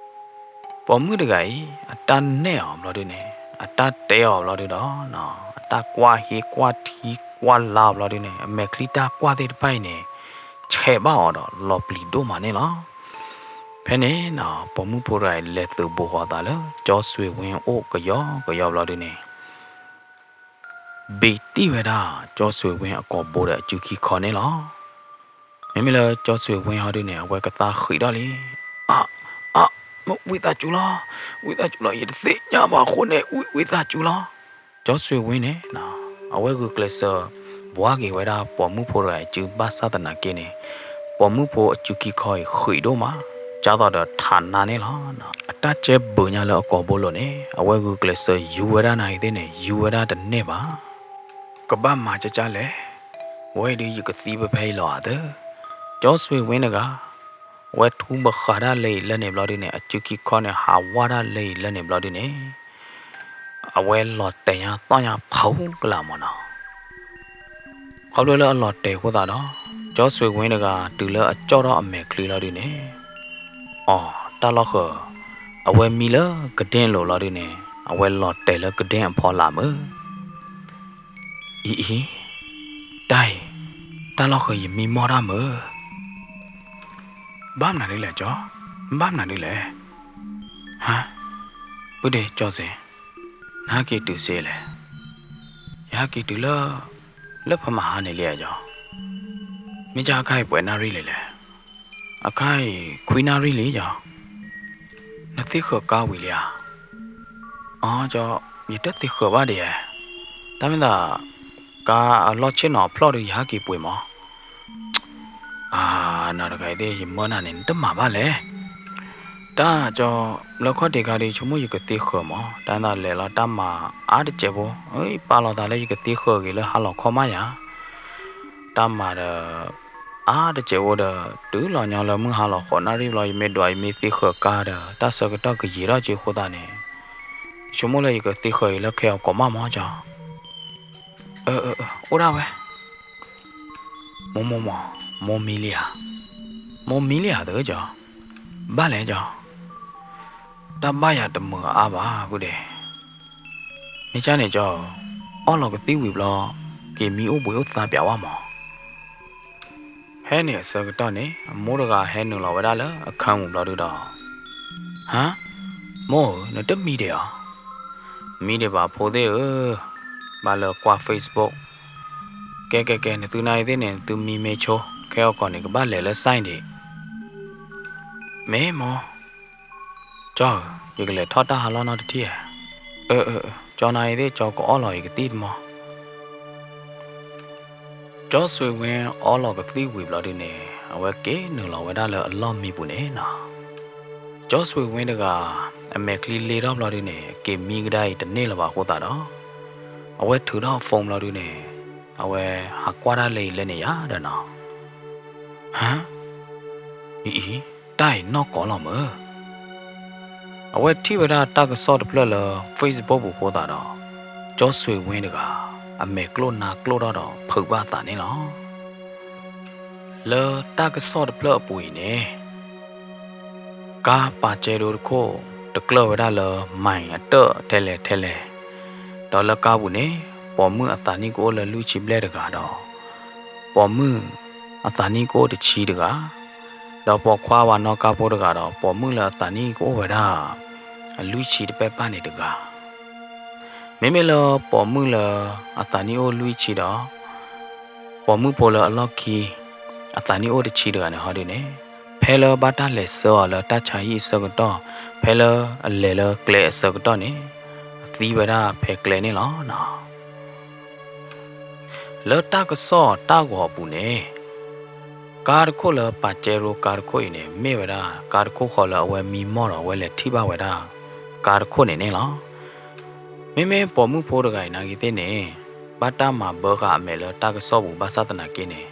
ပိာ်မုၣ်တဂၤအံၤ အတၢ်နဲၣ်အီၤဘျီဒုန့ၣ် အတၢ်တဲအီၤဘျီဒုဒီး အတၢ်ကွၢ်ဟ့ကွၢ်ထံကွၢ်လါအီၤဘျီဒုန့ၣ် အမဲာ်ချံတၢ်ကွၢ်သ့ၣ်တဖၣ်အံၤန့ၣ် ဆဲးဘၣ်အီၤဒီးလီၤပျံၤဒိၣ်မးန့ၣ်လီၤ. ဖဲန့ၣ် ပိာ်မုၣ်ဖိတဂၤအံၤ လဲၤသုးဘူးဃီၤသးလၢ ကၠီဆွ့ဝ့အိၣ်ကယီကယီဘျီဒုန့ၣ် ဘ့းတံၢ်ဝဲဒၣ် ကၠီဆွ့ဝ့အကိာ်ဘိဒီးအစုခံခီန့ၣ်လီၤ. မ့မ့ၢ်လၢကၠီဆွ့ၣ်ဝ့ဟီဒုန့ၣ် အဝဲကသါဃံးထီၣ်လံ. အါ, အါ, ဝံသးစူၤလီၤ, ဝံသးစူၤလီၤ, ယတသ့ၣ်ညါဘၣ်အဃိန့ၣ် ဝံ, ဝံသးစူၤလီၤ. ကၠီဆွ့ၣ်ဝ့န့ၣ် အဝဲဂုာ်ကျဲးစၢး ဘှါက့ၤဝဲဒၣ်ပိာ်မုၣ်ဖိတဂၤအစုဘၣ်ဆၣ်သနာ်က့န့ၣ်, ပိာ်မုၣ်ဖိအစုခံခီအံၤဃံးဒိၣ်မး, ကၢ်သိးဒီးထးနါန့ၣ်လီၤ. အတၢ်ကဲဘုးညါလၢအကိာ်ဘိလိၤန့ၣ် အဝဲဂုာ်ကျဲးစၢးယူၤဝဲဒၣ်နၤအံၤသ့ၣ်န့ၣ် ယူၤဝဲဒၣ်တန့ၢ်ဘၣ်. ကဘၣ်မၤကကၢ်လဲၣ်, ဝဲအံၤဒုးယကသံဖဲဖဲအံၤလီၤဧါသၢ. ကၠီဆွ့ၣ်ဝ့တဂၤ အဝဲထူဘဃးတၢ်လၢအံၤလၢန့ၣ်ဘျီဒုန့ၣ် အစုခံခီန့ၣ် ဟးဝါတၢ်လၢအံၤလၢန့ၣ်ဘျီဒုန့ၣ် အဝဲလီၤတဲာ်ညါသီၣ်ညါဖးကလးမၢ်နီၤ. ခီဖျိလၢအလီၤတဲာ်အဃိသတးဒီး ကၠီဆွ့ၣ်ဝ့တဂၤ တုၤလၢအကၠီၣ်ထီၣ်အမဲာ်ချံလီၤဒုန့ၣ် အီၤ တၢ်လီၢ်ဃၢၤ အဝဲမံလၢကဒ့ၣ်လိၤလီၤဒုန့ၣ် အဝဲလီၤတဲာ်လၢကဒ့ၣ်အဖီလာ်မၢ်. အံၤအံၤ, တၢ်အံၤ, တၢ်လီၢ်ဃၢၤယမံမီၢ်တၢ်မၢ်. ဘၣ်မနုၤဒ်လဲၣ်ကၠီ, ဘၣ်မနုၤဒ်လဲၣ်. ဟါ, ပုၢ်ဒ့ကၠီစ့, နဟဲက့ၤတုၤစ့လဲၣ်. ယဟဲက့ၤတုၤလၢ, လၢဖမဟါန့ၣ်လံဧါကၠီ. မ့ၢ်ကၢ်အခါအံၤပှဲၤနၣ်ရံၣ်လံလဲၣ်. အခါအံၤခွံနၣ်ရံၣ်လံကၠီ. နသ့ၣ်ဃၢၤကါဝံၤလံဧါ. အၢ ကၠီ, ယတသ့ၣ်ဃၢၤဘၣ်ဒံးဧါ. တၢ်မ့ၢ်သး ကါအလီၢ်ဆ့ၣ်နီၤအဖျီၣ်ဒီးယဟဲက့ၤပှ့ၤမၢ်. အၢ နၤတဂၤအံၤသ့ၣ် ယမၢနၤန့ၣ် နတမၤဘၣ်လဲၣ်. တၢ်ကၠီ, လၢခီၣ်ထံးခါဒီး ဆိကမိၣ်ယကသ့ၣ်ဃၢၤမၢ်, တၢ်မ့ၢ်သးလဲၤလီၤတၢ်မၤအါတစဲးဖိ, ပာ်လီၤသးလၢယကသ့ၣ်ဃၢၤဂ့ၤလၢဟါလီၤခီမးယၤ. တၢ်မၤဒီး အါတစဲးဖိဒီး တုၤလီၤညီလၢမုၢ်ဟါလီၤဃိးနၣ်ရံၣ်ဘျီ ယမ့ၢ်ဒွးယမ့ၢ်သ့ၣ်ဃၢၤကါဒီး တၢ်ဆၢကတီၢ်ကယံာ်ထီၣ်က့ၤအဃိသတးန့ၣ် ဆိကမိၣ်လၢယကသ့ၣ်ဃၢၤအံၤလၢခဲအီၤကိးမးမၢ်ကၠီ. အၢ အၢ အၢ အိၣ်ဒၣ်ဝဲ. မိၢ်မိၢ်မၢ်, မိၢ်မံလံဧါ. မိၢ်မံလံဧါသၢကၠီ. ဘၣ်လဲၣ်ကၠီ. တၢ်ဘၣ်ယၤတမုာ်အါဘၣ်ပုၢ်ဒ့. မ့ၢ်ကၢ်န့ၣ်ကၠီ, အီၣ်လီၤကသံၣ်ဝံၤဘျီ က့ၤမံအိၣ်ဘှံးအိၣ်သါပၠးဝဲမၢ်. ဖဲန့ၣ်အဆၢကတီၢ်န့ၣ် အမိၢ်တဂၤဟဲနုာ်လီၤဝဲဒၣ်လၢအခၢမူၤဘျီဒုဒီး, ဟါ, မိၢ်ဧၢ, နတမံဒံးဧါ. မံဒံးဘၣ်ဖိသ့ၣ်ဧၢ, ဘၣ်လၢကွၢ် Facebook. ကဲ ကဲ ကဲ နသုနၢ်အံၤသ့ၣ်န့ၣ် နသုမံမ့ၢ်ဆိ, ခဲအီၣ်ကီၢ်န့ၣ် ကဘၣ်လဲၤလၢ site ဒံး. မ့ၢ်မၢ်. ကၠီဧၢ, ယကလဲၤထီၣ်တၢ်ဟါလီၢ်နီတထံၣ်ဧါ. အၢ အၢ အၢ ကၠီနၤအံၤသ့ၣ် ကၠီကအီၣ်လီၤယကသံၣ်တမၢ်. ကၠီဆွ့ၣ်ဝ့အီလီၤကသံၣ်ဝံၤဘျီဒုန့ၣ် အဝဲက့ၤနုာ်လီၤဝဲဒၣ်လၢအလီၢ်မံပူၤန့ၣ်နီၤ. ကၠီဆွ့ၣ်ဝ့တဂၤ အမဲာ်ချံလ့ထီၣ်ဘျီဒုန့ၣ် က့ၤမံကဒါအံၤတန့ၢ်လၢၤဘၣ်အဃိသတးဒီး အဝဲထုးထီၣ် phone ဘျီဒုန့ၣ် အဝဲဟးကွၢ်တၢ်လၢအံၤလၢန့ၣ်ယါဒီးနီၤ. ဟါ, အံၤအံၤ, တၢ်အံၤနီၢ်ကီၢ်လီၤမၢ်. အဝဲထံၣ်ဝဲဒၣ်တၢ်ကစီၣ်တဖျၢၣ်လၢ Facebook ပူၤအဃိသတးဒီး ကၠီဆွ့ၣ်ဝ့တဂၤ အမဲာ်ကျိၣ်နါကျိၣ်ထီၣ်ဒီးဖုးဘၣ်အသးန့ၣ်လီၤ. လၢတၢ်ကစီၣ်တဖျၢၣ်အပူၤအံၤန့ၣ် ကါပာ်ကဲဒိတခိၣ် တကျၢၢ်ဝဲဒၣ်လၢ မံအတၢၣ်ထဲလဲၣ်ထဲလဲၣ်, ဒီးလၢကါပူၤန့ၣ် ပိာ်မုၣ်အသးနံၣ်ကအိၣ်လၢလွံၢ်ဆံဘျဲၣ်တဂၤဒီး ပိာ်မုၣ်အသးနံၣ်ကအိၣ်တဆံတဂၤ, ဒီးပိာ်ခွါဝၤနီၣ်ကါဖိတဂၤဒီး ပိာ်မုၣ်လၢအသးနံၣ်ကအိၣ်ဝဲဒၣ် အလွံၢ်ဆံတပဲၢ်ပၢ်န့ၣ်တဂၤ. မ့မ့ၢ်လၢပိာ်မုၣ်လၢအသးနံၣ်အိၣ်လွံၢ်ဆံဒီး ပိာ်မုၣ်ဖိလၢအလီၢ်ခံ အသးနံၣ်အိၣ်တဆံတဂၤန့ၣ်ဟီဒုန့ၣ် ဖဲလၢဘၣ်တၢ်လဲၤဆှၢအီၤလၢတၢ်ဆါဟံၣ်အဆၢကတီၢ် ဖဲလၢအလဲၤလၢကျဲအဆၢကတီၢ်န့ၣ် အသံဝဲဒၣ်ဖဲကျဲန့ၣ်လီၤ. လၢတၢ်ကစီၣ်တၢ်ဂီၤအပူၤန့ၣ် ကါတခိၣ်လၢပာ်ကဲရိကါတခိၣ်အံၤန့ၣ် မ့ၢ်ဝဲဒၣ်ကါတခိၣ်ဃီလၢအဝဲမံမီၢ်ဒီးအဝဲလဲၤထံၣ်ဘၣ်ဝဲဒၣ် ကါတခိၣ်န့ၣ်န့ၣ်လီၤ. မ့မ့ၢ်ပိာ်မုၣ်ဖိတဂၤအံၤနာ်က့သ့ၣ်န့ၣ် ဘၣ်တၢ်မၤဘၢဃာ်အမဲာ်လၢတၢ်ကစီၣ်ပူၤဘၣ်ဆၣ်သနာ်က့န့ၣ်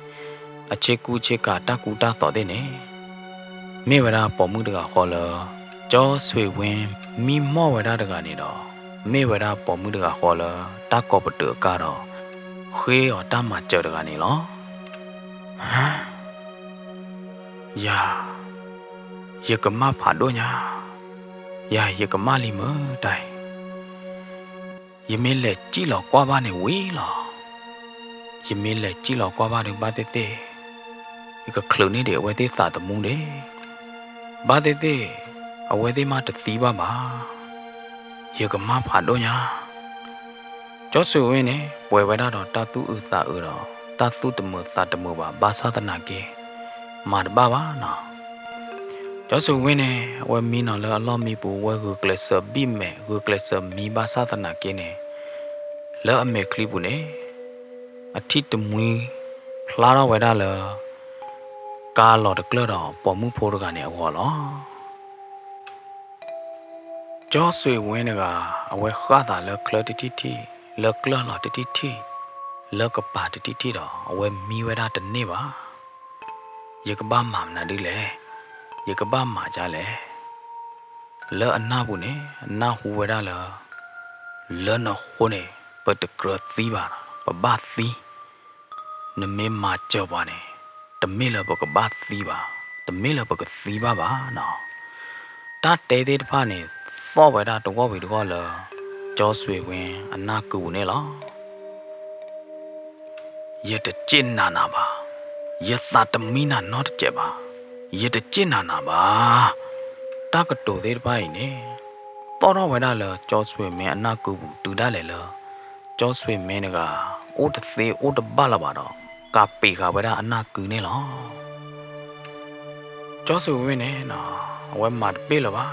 အဆ့ကူဆ့ကၤတၢ်ကူတၢ်သိးသ့ၣ်န့ၣ် မ့ၢ်ဝဲဒၣ်ပိာ်မုၣ်တဂၤဃီလၢ ကၠီဆွ့ၣ်ဝ့မံမီၢ်ဝဲဒၣ်တဂၤန့ၣ်ဒီး မ့ၢ်ဝဲဒၣ်ပိာ်မုၣ်တဂၤဃီလၢတၢ်ကိးပတုာ်အကါဒီး ဃ့အီၤတၢ်မၤစၢၤတဂၤန့ၣ်လီၤ. ဟါ, ယၤ, ယကမၣ်ဖးဒိၣ်ညါ, ယၤ ယကမၣ်လံမၢ်တၢ်အံၤ ယမ့ၢ်လဲၤစံၣ်လီၤကွၢ်ဘၣ်န့ၣ်ဝံၤလီၤ. ယမ့ၢ်လဲၤစံၣ်လီၤကွၢ်ဘၣ်ဒီးဘၣ်သ့ၣ်သ့ၣ် ယကချုးန့ၢ်ဒံးအဝဲသ့ၣ်သးသမူဒံး ဘၣ်သ့ၣ်သ့ၣ် အဝဲသ့ၣ်မးတသံဘၣ်ဘၣ်. ယကမၣ်ဖးဒိၣ်ညါ. ကၠီဆွ့ၣ်ဝ့န့ၣ် ပှဲၤဝဲဒၣ်ဒီးတၢ်သူၣ်အုးသးအုးဒီး တၢ်သူၣ်တမုာ်သးတမုာ်ဘၣ် ဘၣ်ဆၣ်သနာ်က့ မၤတဘၣ်ဘၣ်နီၤ. ကၠီဆွ့ၣ်ဝ့န့ၣ် အဝဲမံနီၤလၢအလီၢ်မံပူၤ အဝဲဂုာ်ကျဲးစၢးဘံၣ်မဲာ် ဂုာ်ကျဲးစၢးမံဘၣ်ဆၣ်သနာ်က့န့ၣ် လၢအမဲာ်ချံပူၤန့ၣ် အထံၣ်တမှံဖျါထီၣ်ဝဲဒၣ်လၢ ကါလီၤတကျၢၢ်ဒီးပိာ်မုၣ်ဖိတဂၤန့ၣ်အဂီၢ်လီၤ. ကၠီဆွ့ၣ်ဝ့တဂၤ အဝဲဃၣ်သးလၢချၢတထံၣ်ထံၣ်, လၢကျၢၢ်လီၤတထံၣ်ထံၣ်, လၢကပၤတထံၣ်ထံၣ်ဒီး အဝဲမံဝဲဒၣ်တန့ၢ်ဘၣ်. ယကဘၣ်မၤမနုၤဒ်လဲၣ်, ယကဘၣ်မၤဒ်လဲၣ်. လၢအနၢ်ပူၤန့ၣ် အနၢ်ဟူဝဲဒၣ်လၢ လၢနဃိန့ၣ် ပတကြၢးသံဘၣ်, ပဘၣ်သံ. နမ့ၢ်မၤစၢၤပှၤန့ၣ် တမ့ၢ်လၢပကဘၣ်သံဘၣ်, တမ့ၢ်လၢပကသံဘၣ်ဘၣ်နီၤ. တၢ်တဲသ့ၣ်တဖၣ်န့ၣ် သီၣ်ဝဲဒၣ်တဂီၢ်ဝံၤတဂီၢ်လၢ ကၠီဆွ့ၣ်ဝ့အနၢ်ကုပူၤန့ၣ်လီၤ. ယတစ့ၣ်နၤနၤဘၣ်, ယသးတမံနၤနီတစဲးဘၣ်, ယတစ့ၣ်နၤနၤဘၣ်. တၢ်ကတိၤသ့ၣ်တဖၣ်အံၤန့ၣ် သီၣ်ထီၣ်ဝဲဒၣ်လၢကၠီဆွ့ၣ်ဝ့အနၢ်ကုပူၤတုၤဒၣ်လဲာ်လၢ ကၠီဆွ့ၣ်ဝ့တဂၤ အိၣ်တသ့အိၣ်တဘၣ်လၢၤဘၣ်ဒီး ကးပ့ၤဃာ်ဝဲဒၣ်အနၢ်ကုန့ၣ်လီၤ. ကၠီဆွ့ၣ်ဝ့န့ၣ် အဝဲမၤတပ့ၢ်လၢၤဘၣ်.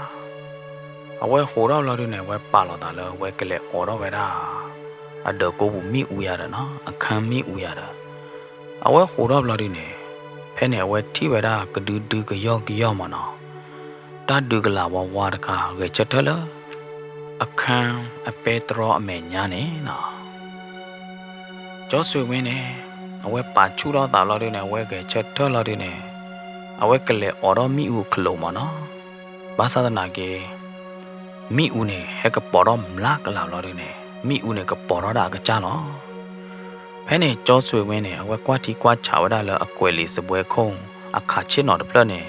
အဝဲဃိးထီၣ်ဘျီဒုန့ၣ် အဝဲပာ်လီၤသးလၢအဝဲကလဲၤအိးထီၣ်ဝဲဒၣ် အဒၢးကိးပူၤမ့ၣ်အူယၤဒီးနီၤ, အခန်းမ့ၣ်အူယၤဒီး အဝဲဃိးထီၣ်ဘျီဒုန့ၣ် ဖဲန့ၣ်အဝဲထံၣ်ဝဲဒၣ်ကဒုဒုကယီၢ်ကယီၢ်မးနီၤ, တၢ်ဒုးကလၤဝါဝါတခါ ဂဲၤဆၢထၢၣ်လၢ အခန်းအပဲတြီအမဲာ်ညါန့ၣ်နီၤ. ကၠီဆွ့ၣ်ဝ့န့ၣ် အဝဲပာ်ဆူၣ်ထီၣ်သးလီၤဒုန့ၣ် အဝဲဂဲၤဆၢထၢၣ်လီၤဒုန့ၣ် အဝဲကလဲၤအိးထီၣ်မ့ၣ်အူအချိၤမးနီၤ. ဘၣ်ဆၣ်သနာ်က့ မ့ၣ်အူန့ၣ် ဟဲကပီၤထီၣ်မျးကလးလီၤဒုန့ၣ် မ့ၣ်အူန့ၣ်ကပီၤထီၣ်ဒၣ်အကစၢ်လီၤ. ဖဲန့ၣ်ကၠီဆွ့ၣ်ဝ့န့ၣ် အဝဲကွၢ်ထံကွၢ်ဆးဝဲဒၣ်လၢအကွဲးလံာ်စားပွဲခုံ အခးဆ့ၣ်နီၤတဖျၢၣ်န့ၣ်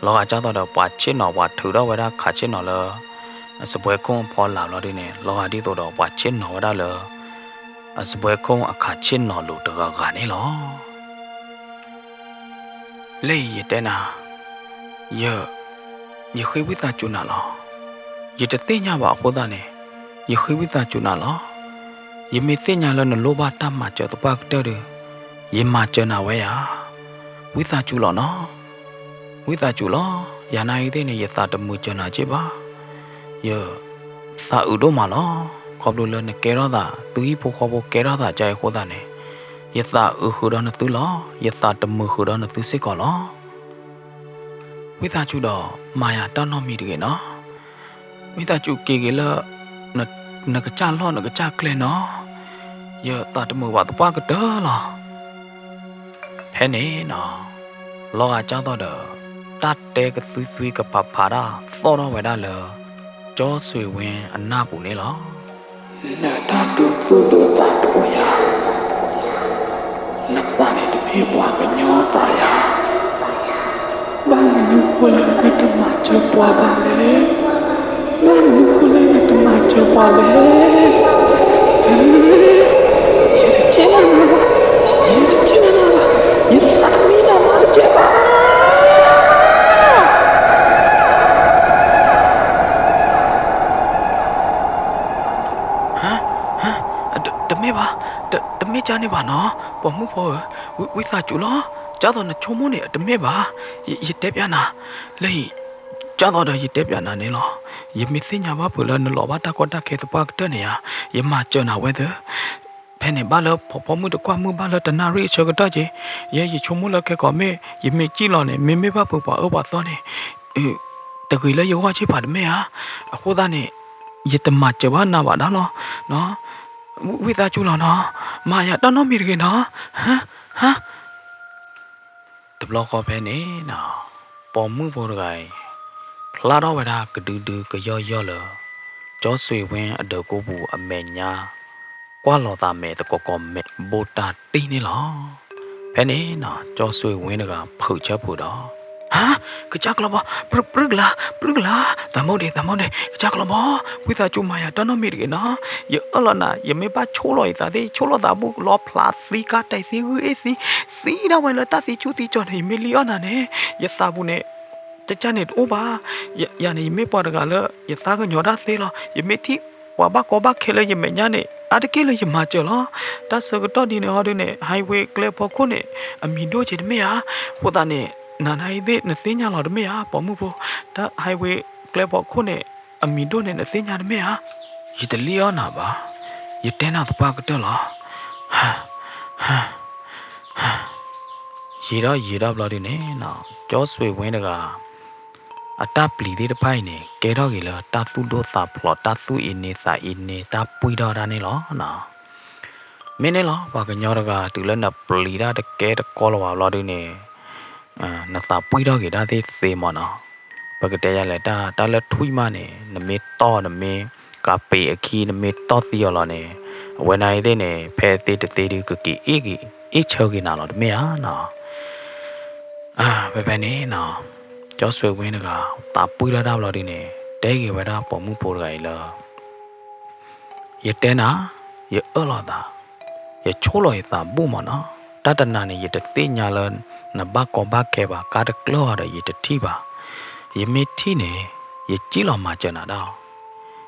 လီၤဂာ်ကၢ်သိးဒီးပှၤဆ့ၣ်နီၤ ပှၤထုးထီၣ်ဝဲဒၣ်ခးဆ့ၣ်နီၤလၢ အစားပွဲခုံအဖီလာ်ဘျီဒုန့ၣ် လီၤဂာ်ဒ်သိးဒီးပှၤဆ့ၣ်နီၤဝဲဒၣ်လၢ အစားပွဲခုံအခးဆ့ၣ်နီၤလိၤတဂၤဂၤန့ၣ်လီၤ. လၢအံၤယတဲနၤ, ယ, ယဃ့ဝံသးစူၤနၤလီၤ. ယတသ့ၣ်ညါဘၣ်အဃိသတးန့ၣ် ယဃ့ဝံသးစူၤနၤလီၤ. ယမ့ၢ်သ့ၣ်ညါလၢနလိၣ်ဘၣ်တၢ်မၤစၢၤသပှၢ်ကတၢၢ်ဒီး ယမၤစၢၤနၤဝဲဧါ. ဝံသးစူၤလီၤနီၤ. ဝံသးစူၤလီၤ. ယၤနာ်အံၤသ့ၣ်န့ၣ် ယသးတမုာ်စၢၤနၤက့ဘၣ်. ယသးအုးဒိၣ်မးလီၤ. ခီဖျိလၢနကဲထီၣ်သး သုဟံၣ်ဖိဃီဖိကဲထီၣ်သးကအံၤအဃိသတးန့ၣ် ယသးအုးဃုာ်ဒီးနသုလီၤ. ယသးတမုာ်ဃုာ်ဒီးနသုစ့ၢ်ကီးလီၤ. ဝံသးစူၤဒီး မၤယၤတၢ်နီတမံၤတဂ့ၤနီၤ. ဝံသးစူၤက့ၤဂ့ၤလၢ နကစၢ်လီၢ်နကစၢ်ကျဲနီၤ. ယသးတမုာ်ဘၣ်သပှၢ်ကတၢၢ်လီၤ. ဖဲန့ၣ်နီၤ လီၤဂာ်ကၢ်သိးဒီး တၢ်တဲကသွံသွံကဖးဖးတၢ်သီၣ်ထီၣ်ဝဲဒၣ်လၢ ကၠီဆွ့ၣ်ဝ့အနၢ်ပူၤန့ၣ်လီၤ. နတၢ်ဒိးသူၣ်ဒိးသးဒိးယၤ, နသးန့ၣ်တမ့ၢ်ပှၤကညီသးယၤ, ဘၣ်မနုၤဃိလၢနတမၤစၢၤပှၤဘၣ်လဲၣ်. ဘၣ်မနုၤဃိလၢနတမၤစၢၤပှၤလဲၣ်. ယတစ့ၣ်နၤနၤဘၣ်, ယတစ့ၣ်နၤနၤဘၣ်, ယသးတမံနၤနီတစဲးဘၣ်. တမ့ၢ်ဘၣ်, တမ့ၢ်ကၢ်န့ၣ်ဘၣ်နီၤ, ပိာ်မုၣ်ဖိဧၢ, ဝံသးစူၤလီၤ, ကၢ်သိးနဆိကမိၣ်န့ၣ် တမ့ၢ်ဘၣ်, ယတဲပျးနၤ, လၢအံၤ, ကၢ်သိးဒီးယတဲပျးနၤန့ၣ်လီၤ, ယမ့ၢ်သ့ၣ်ညါဘၣ်ဖုးလၢနလီၤဘၣ်တၢ်ကီတၢ်ခဲသပှၢ်ကတၢၢ်န့ၣ်ဧါ, ယမၤစၢၤနၤဝဲသ့ၣ် ဖဲန့ၣ်ဘၣ်လၢဖီဖီမုၢ်တကွၢ်မုၢ်ဘၣ်လၢတနၣ်ရံၣ်အဆၢကတီၢ်က့ၤ, ယဲယဆိကမိၣ်လၢခဲကိာ်မ့ၢ် ယမ့ၢ်စံၣ်လီၤန့ၣ် မ့မ့ၢ်ဘၣ်ဖုးပှၤအၢပှၤသီန့ၣ်, တဂ့ၤလၢယဂီၢ်စ့ၢ်ဖးတမ့ၢ်ဧါ, အဃိသတးန့ၣ်, ယတမၤစၢၤဘၣ်နၤဘၣ်ဒၣ်လီၤ, ဝံသးစူၤလီၤနီၤ, မၤယၤတၢ်နီတမံၤတဂ့ၤနီၤ, ဟါ, ဟါ တဘျီဃီဖဲန့ၣ်နီၤ, ပိာ်မုၣ်ဖိတဂၤအံၤ, ဖျါထီၣ်ဝဲဒၣ်ကဒုဒုကယီၢ်ယီၢ်လၢ ကၠီဆွ့ၣ်ဝ့အဒၢးကိးပူၤအမဲာ်ညါ, ကွၢ်လီၤသးမဲာ်သကိးကိးမဲာ်ဘိးတၢ်တံၢ်န့ၣ်လီၤ. ဖဲန့ၣ်နီၤ ကၠီဆွ့ၣ်ဝ့တဂၤဖုးဆၢဖုးဒီး, ဟါ, ကစၢ်ကျီဘီ, ပြုၢ်ကလါ, ပြုၢ်ကလါ, သးမိၣ်ဒံး, သးမိၣ်ဒံး, ကစၢ်ကျီဘီ, ဝံသးစူၤမၤယၤတၢ်နီတမံၤတဂ့ၤနီၤ, ယအၢၣ်လီၤနၤ, ယမ့ၢ်ဘၣ်ဆိၣ်လီၤယသးသ့ၣ်, ယဆိၣ်လီၤသးဘူၣ်လီၤဖျးသံကါတဲာ်သံဂုၢ်အ့ၣ်သံ, သံဒၣ်ဝဲလၢတၢ်သံဆူၣ်သံကၠီၤန့ၣ် ယမ့ၢ်လံအီၣ်နၤန့ၣ်, ယသးပူၤန့ၣ် ကစၢ်န့ၣ်တအိၣ်ဘၣ်, ယၤန့ၣ် ယမ့ၢ်ပှၤတဂၤလၢ ယသးကညီၤတၢ်သ့လီၤ, ယမ့ၢ်ထံၣ်ပှၤဘၣ်ကီဘၣ်ခဲလၢယမဲာ်ညါန့ၣ် အါတက့ၢ်လၢယမၤစၢၤလီၤ. တၢ်ဆၢကတီၢ်ဒ်န့ၣ်ဟီဒုန့ၣ် highway ကျဲဖီခိၣ်န့ၣ် အမံၤဒိၣ်က့ၤတမ့ၢ်ဧါ. အဃိသတးန့ၣ် နၤနၤအံၤသ့ၣ်နသ့ၣ်ညါလီၤတမ့ၢ်ဧါ ပိာ်မုၣ်ဖိ, တၢ် highway ကျဲဖီခိၣ်န့ၣ် အမံၤဒိၣ်န့ၣ် နသ့ၣ်ညါတမ့ၢ်ဧါ. ယတလံၣ်အီၣ်နၤဘၣ်, ယတဲနၤသပှၢ်ကတၢၢ်လီၤ. ယံာ်ထီၣ်ယံာ်ထီၣ်ဘျီဒုန့ၣ်နီၤ ကၠီဆွ့ၣ်ဝ့တဂၤ အတၢ်ပျံၤသ့ၣ်တဖၣ်အံၤန့ၣ် ကဲထီၣ်က့ၤလၢတၢ်သူၣ်ဒိၣ်သးဖျိး တၢ်သူၣ်အ့န့သးအ့န့ တၢ်ပှံၢ်ထီၣ်တၢ်န့ၣ်လီၤ. မ့ၢ်န့ၣ်လီၤ ပှၤကညီတဂၤ တုၤလၢနပျံၤတၢ်တကဲတကီလၢၤဘၣ်ဘျီဒုန့ၣ် နသးပှံၢ်ထီၣ်က့ၤတၢ်သ့သ့မ့ၢ်နီၤ. ပကတဲယၤလဲၣ် တၢ် တၢ်လၢထွံၣ်မးန့ၣ် နမ့ၢ်တီၢ် နမ့ၢ်ကးပ့ၤအခံ နမ့ၢ်တီၢ်သံအီၤလီၤန့ၣ် အဝဲနၤအံၤသ့ၣ်န့ၣ် ဖဲသ့တသ့ဒု ကက့ၤအ့ၣ်က့ၤ အ့ၣ်ဆၢက့ၤနၤလီၤတမ့ၢ်ဧါနီၤ. ဖဲဖဲန့ၣ်နီၤ ကၠီဆွ့ၣ်ဝ့တဂၤ သးပှံၢ်ထီၣ်တၢ်ဘျီဒုန့ၣ် တဲက့ၤဝဲဒၣ်ပိာ်မုၣ်ဖိတဂၤအံၤလၢ ယတဲနၤ, ယအၢၣ်လီၤသး, ယဆိၣ်လီၤယသးဘူၣ်မ့ၢ်နီၤ. တၢ်တနၤန့ၣ် ယတသ့ၣ်ညါလၢ နဘၣ်ကီဘၣ်ခဲဘၣ်, ကါတကျၢၢ်အီၤဒီး ယတထံၣ်ဘၣ်. ယမ့ၢ်ထံၣ်န့ၣ် ယစံၣ်လီၤမၤစၢၤနၤဒၣ်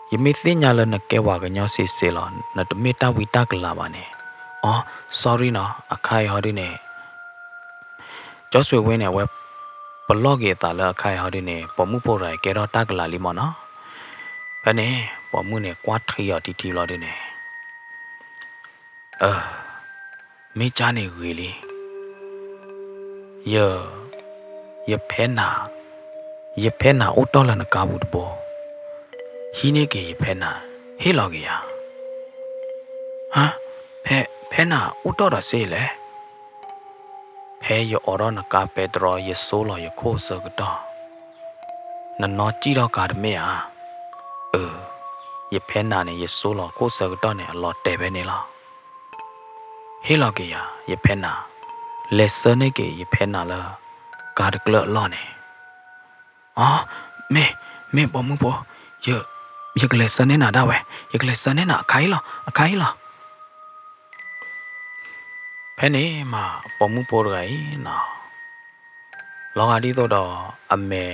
အီၤ. ယမ့ၢ်သ့ၣ်ညါလၢနကဲပှၤကညီစ့စ့လီၤ, နတမ့ၢ်တၢ်ဝံတၢ်ကလၤဘၣ်န့ၣ်, အိ sorry နီၤ, အခါအံၤဟီဒုန့ၣ် ကၠီဆွ့ၣ်ဝ့န့ၣ် အဝဲပလီၢ်က့ၤအသးလၢအခါအံၤဟီဒုန့ၣ် ပိာ်မုၣ်ဖိတဂၤအံၤကဲထီၣ်တၢ်ကလၤလံမ့ၢ်နီၤ. ဖဲန့ၣ် ပိာ်မုၣ်န့ၣ် ကွၢ်ထံအီၤထံထံဘျီဒုန့ၣ် အၢ မ့ၢ်ကၢ်န့ၣ်ဂ့ၤလံ. ယ ယဖဲနၤ, ယဖဲနၤအိၣ်တီၢ်လၢနကါပူၤတဘိ, ဟံးန့ၢ်က့ၤယဖဲနၤ, ဟ့ၣ်လီၤက့ၤယၤ. ဟါ, ဖဲ, ဖဲနၤအိၣ်တီၢ်ဒီးစ့လဲၣ်. ဖဲယအိးထီၣ်နကါပဲတြီ ယစိလီၤယခိၣ်ဆၢကတီၢ်, နနီၢ်စံၣ်ထီၣ်ကါတမ့ၢ်ဧါ. အၢ, ယဖဲနၤန့ၣ် ယစိလီၤခိၣ်ဆၢကတီၢ်န့ၣ် အလီၤတဲာ်ဖဲန့ၣ်လီၤ. ဟ့ၣ်လီၤက့ၤယၤ ယဖဲနၤ, လဲၤဆှၢန့ၢ်က့ၤယဖဲနၤလၢ ကါတကျၢၢ်အလီၢ်န့ၣ်. အိ မ့ၢ်, မ့ၢ်ပိာ်မုၣ်ဖိ, ယ, ယကလဲၤဆှၢန့ၢ်နၤဒၣ်ဝဲ, ယကလဲၤဆှၢန့ၢ်နၤ အခါအံၤလီၤ, အခါအံၤလီၤ. ဖဲန့ၣ်မး ပိာ်မုၣ်ဖိတဂၤအံၤနီၤ, လီၤဂာ်ဒ်သိးဒီး အမဲာ်,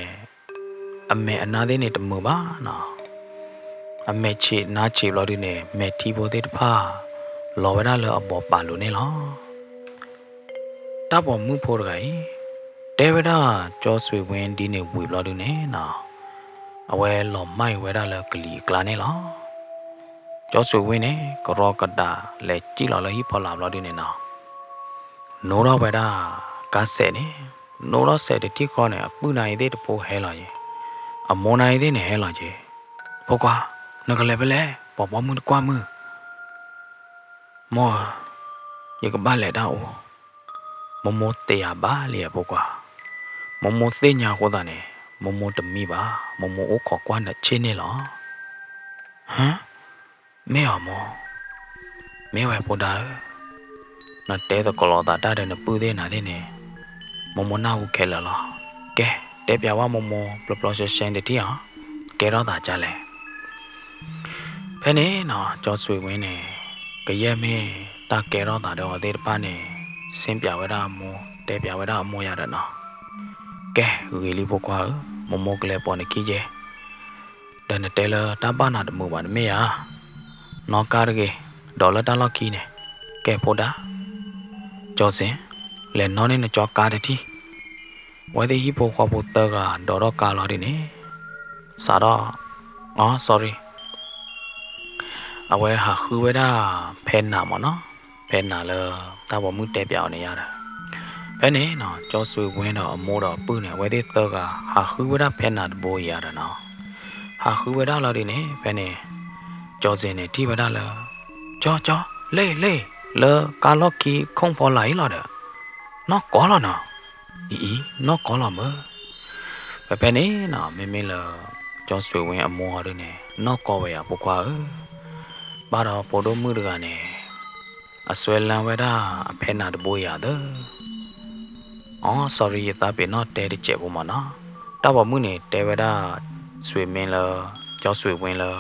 အမဲာ်အနါသ့ၣ်န့ၣ်တမုာ်ဘၣ်နီၤ. အမဲာ်ဆံးနါဆံးဘျီဒုန့ၣ် မဲာ်ထံဖိသ့ၣ်တဖၣ် လီၤဝဲဒၣ်လၢအဘီၣ်ပာ်လိၤန့ၣ်လီၤ. တၢ်ပိာ်မုၣ်ဖိတဂၤအံၤ တဲဝဲဒၣ်ကၠီဆွ့ၣ်ဝ့ဒ်န့ၣ်ဝံၤဘျီဒုန့ၣ်နီၤ, အဝဲလီၤမၢ်အံၤဝဲဒၣ်လၢကလံၤအကျါန့ၣ်လီၤ. ကၠီဆွ့ၣ်ဝ့န့ၣ် ကရီကဒးလဲၤစံၣ်လီၤလၢဟံၣ်ဖီလာ်ဘျီဒုန့ၣ်နီၤ, နိထီၣ်ဝဲဒၣ်ကါစဲးန့ၣ်, နိထီၣ်စဲးတထံၣ်ဃီန့ၣ် အပုၢ်နၤအံၤသ့ၣ်တဖိဟဲလီၤယ့ၤ, အမိၢ်နၤအံၤသ့ၣ်န့ၣ်ဟဲလီၤယ့ၤ. ဖိခွါ, နကလဲၤဖဲလဲၣ်, ပှၤပိာ်မုၣ်တကွၢ်မုၢ်. မိၢ်ဧၢ, ယကဘၣ်လဲၤတၢ်အိၣ်, မိၢ်မိၢ်တဲယၤဘၣ်လံဧါဖိခွါ, မိၢ်မိၢ်သ့ၣ်ညါအဃိသတးန့ၣ် မိၢ်မိၢ်တမံဘၣ်, မိၢ်မိၢ်အိၣ်ခိးကွၢ်နဆ့ၣ်န့ၣ်လီၤ. ဟါ, မ့ၢ်အီၤမိၢ်, မ့ၢ်ဝဲဖိဒါဧၢ, နတဲသကိးလိာ်သးတၢ်ဒီးနပုၢ်သ့ၣ်နၤသ့ၣ်န့ၣ် မိၢ်မိၢ်နၢ်ဟူခဲလၢာ်လီၤ. ကဲ, တဲပျးဝဲမိၢ်မိၢ် ပျီပျီရှဲရှဲတထံၣ်အီၤ, ကဲထီၣ်သးကလဲၣ်. ဖဲန့ၣ်နီၤ ကၠီဆွ့ၣ်ဝ့န့ၣ် ကယဲၢ်မ့ၢ်တၢ်ကဲထီၣ်သးဒီးအီၤသ့ၣ်တဖၣ်န့ၣ် ဆ့ပျးဝဲဒၣ်အမိၢ် တဲပျးဝဲဒၣ်အမိၢ်ယၤဒီးနီၤ, ကဲ, ဂ့ၤလံဖိခွါဧၢ, မိၢ်မိၢ်ကလဲၤပိာ်နခံက့ၤ, ဒီးနတဲလၢတၢ်ဘၣ်နၤတမုာ်ဘၣ်တမ့ၢ်ဧါ. နီၣ်ကါတဂ့ၤ, ဒီးလၢတၢ်လီၢ်ခံန့ၣ်, ကဲဖိဒါ, ကၠီစ့ၣ်, လဲၤနီၣ်န့ၢ်နကၠီကါတထံၣ်. အဝဲသ့ၣ်ဟံၣ်ဖိဃီဖိသၢဂၤဒိးထီၣ်ကါလီၤဒုန့ၣ်, စးထီၣ်, အိ sorry, အဝဲဟးဃုဝဲဒၣ်ဖဲနၤမ့ၢ်နီၤ, ဖဲနၤလၢ တၢ်ပိာ်မုၣ်တဲပျးအီၤန့ၣ်ယါဒီး, ဖဲန့ၣ်နီၤ ကၠီဆွ့ၣ်ဝ့ဒီးအမိၢ်ဒီးအပုၢ်န့ၣ် အဝဲသ့ၣ်သၢဂၤ ဟးဃုဝဲဒၣ်ဖဲနၤတဘိယါဒီးနီၤ, ဟးဃုဝဲဒၣ်လီၤဒုန့ၣ် ဖဲန့ၣ် ကၠီစ့ၣ်န့ၣ်ထံၣ်ဝဲဒၣ်လၢ ကၠီ ကၠီ လ့ၣ် လ့ၣ် လၢကါလီၢ်ခံခိၣ်ဖီလာ်အံၤလီၤဒီး နီၢ်ကီလီၤနီၤ, အံၤအံၤ နီၢ်ကီလီၤမၢ်. ဖဲဖဲန့ၣ်နီၤ မ့မ့ၢ်လၢ ကၠီဆွ့ၣ်ဝ့အမိၢ်အီၤဒုန့ၣ် နီၢ်ကီဝဲယါဖိခွါဧၢ, ဘၣ်ဒီးဖိဒိၣ်မုၣ်တဂၤန့ၣ် အစွဲလၢဝဲဒၣ်အဖဲနၤတဘိယါသၢ အိ sorry ယသးပ့ၤနီၣ်တဲတစဲးဖိမ့ၢ်နီၤ, တၢ်ပိာ်မုၣ်န့ၣ် တဲဝဲဒၣ် ဆွေမင်းလၢ ကၠီဆွေဝင်းလၢ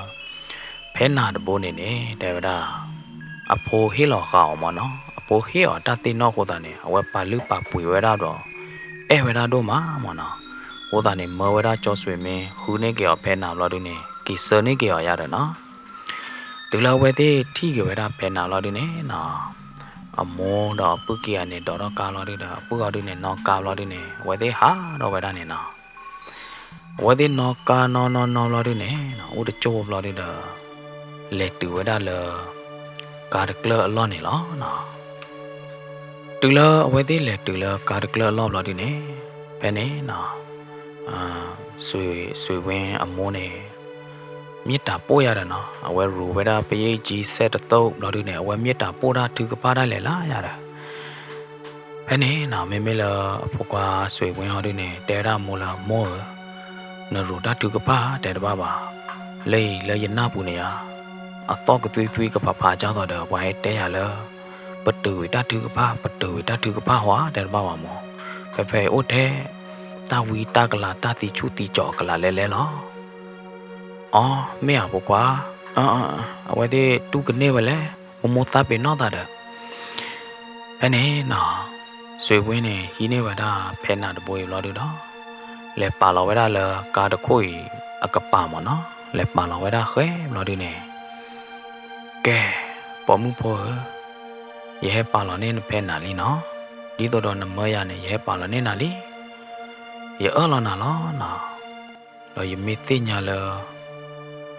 ဖဲနၤတဘိန့ၣ်န့ၣ် တဲဝဲဒၣ် အဖိဟ့ၣ်လီၤဃာ်အီၤမ့ၢ်နီၤ, အဖိဟ့ၣ်အီၤတၢ်သ့ၣ်နီၣ်အဃိသတးန့ၣ် အဝဲပာ်လုၢ်ပာ်ပှ့ၤဝဲဒၣ်ဒီး အဲၣ်ဝဲဒၣ်ဒိၣ်မးမ့ၢ်နီၤ, အဃိသတးန့ၣ် မၢဝဲဒၣ်ကၠီဆွေမင်း ဃုန့ၢ်က့ၤအီၤဖဲနၤဘျီဒုန့ၣ် က့ၤဆှၢန့ၢ်က့ၤအီၤယါဒီးနီၤ တုၤလၢအဝဲသ့ၣ်ထံၣ်က့ၤဝဲဒၣ်ဖဲနၤလီၤဒုန့ၣ်နီၤ, အမိၢ်ဒီးအပုၢ်ခံဂၤန့ၣ် ဒိးထီၣ်ကါလီၤဒုဒီး အပုၢ်အီၤဒုန့ၣ် နီၣ်ကါလီၤဒုန့ၣ် အဝဲသ့ၣ်ဟးထီၣ်ဝဲဒၣ်န့ၣ်နီၤ. အဝဲသ့ၣ်နီၣ်ကါနီၣ်နီၣ်နီၣ်လီၤဒုန့ၣ် အိၣ်တကၠိၢ်ဘျီဒုဒီး လဲၤတုၤဝဲဒၣ်လၢ ကါတကျၢၢ်အလီၢ်န့ၣ်လီၤနီၤ. တုၤလၢအဝဲသ့ၣ်လဲၤတုၤလၢကါတကျၢၢ်အလီၢ်ဘျီဒုန့ၣ် ဖဲန့ၣ်နီၤ စူးဝ့အမိၢ်န့ၣ် မ့ၢ်တၢ်ပိၢ်ယၤဒီးနီၤ အဝဲရူးဝဲဒၣ်ပယ့ၢ်ကၠံစဲးတသိးဘျီဒုန့ၣ် အဝဲမ့ၢ်တၢ်ပိၢ်တၢ်ထုကဖၣ်ဒၣ်လဲာ်လၢယၤဒီး ဖဲန့ၣ်နီၤ မ့မ့ၢ်လၢအဖိခွါစူးဝ့ဟီဒုန့ၣ် တဲဝဲဒၣ်အမိၢ်လၢမိၢ်ဧၢ, နရူးတၢ်ထုကဖၣ်တဲတဘၣ်ဘၣ်, လၢအံၤလၢယနၢ်ပူၤန့ၣ်ဧါ, အသီၣ်ကသွံသွံကဖးဖးကၢ်သိးဒီး ပှၤဟဲတဲယၤလၢ ပတုာ်ဝံၤတၢ်ထုကဖၣ် ပတုာ်ဝံၤတၢ်ထုကဖၣ်ဟီဧါတဲတဘၣ်ဘၣ်မိၢ်, ဖဲဖဲအံၤအိၣ်ထဲ တၢ်ဝံတၢ်ကလၤတၢ်သံဆူၣ်သံကၠီၤအကလၤလဲၤလဲၤလီၤ. အီ မ့ၢ်ဧါဖိခွါ, အဝဲသ့ၣ်တူၢ်ကန့ၢ်ဝဲလဲၣ်, မိၢ်မိၢ်သးပ့ၤနီၣ်သးဒီး ဖဲန့ၣ်နီၤ စူးဝ့န့ၣ် ဟံးန့ၢ်ဝဲဒၣ်ဖဲနၤတဘိအံၤဘျီဒုဒီး လဲၤပာ်လီၤဝဲဒၣ်လၢကါတခိၣ်အံၤအကပၤမ့ၢ်နီၤ, လဲၤပာ်လီၤဝဲဒၣ်ဃဲဘျီဒုန့ၣ် ကဲ, ပိာ်မုၣ်ဖိဧၢ, ယဟဲပာ်လီၤန့ၢ်နဖဲနၤလံနီၤ, ဒ်သိးဒီးနမၢယၤန့ၣ် ယဟဲပာ်လီၤန့ၢ်နၤလံ, ယအၢၣ်လီၤနၤလီၤနီၤ. ဒီးယမ့ၢ်သ့ၣ်ညါလၢ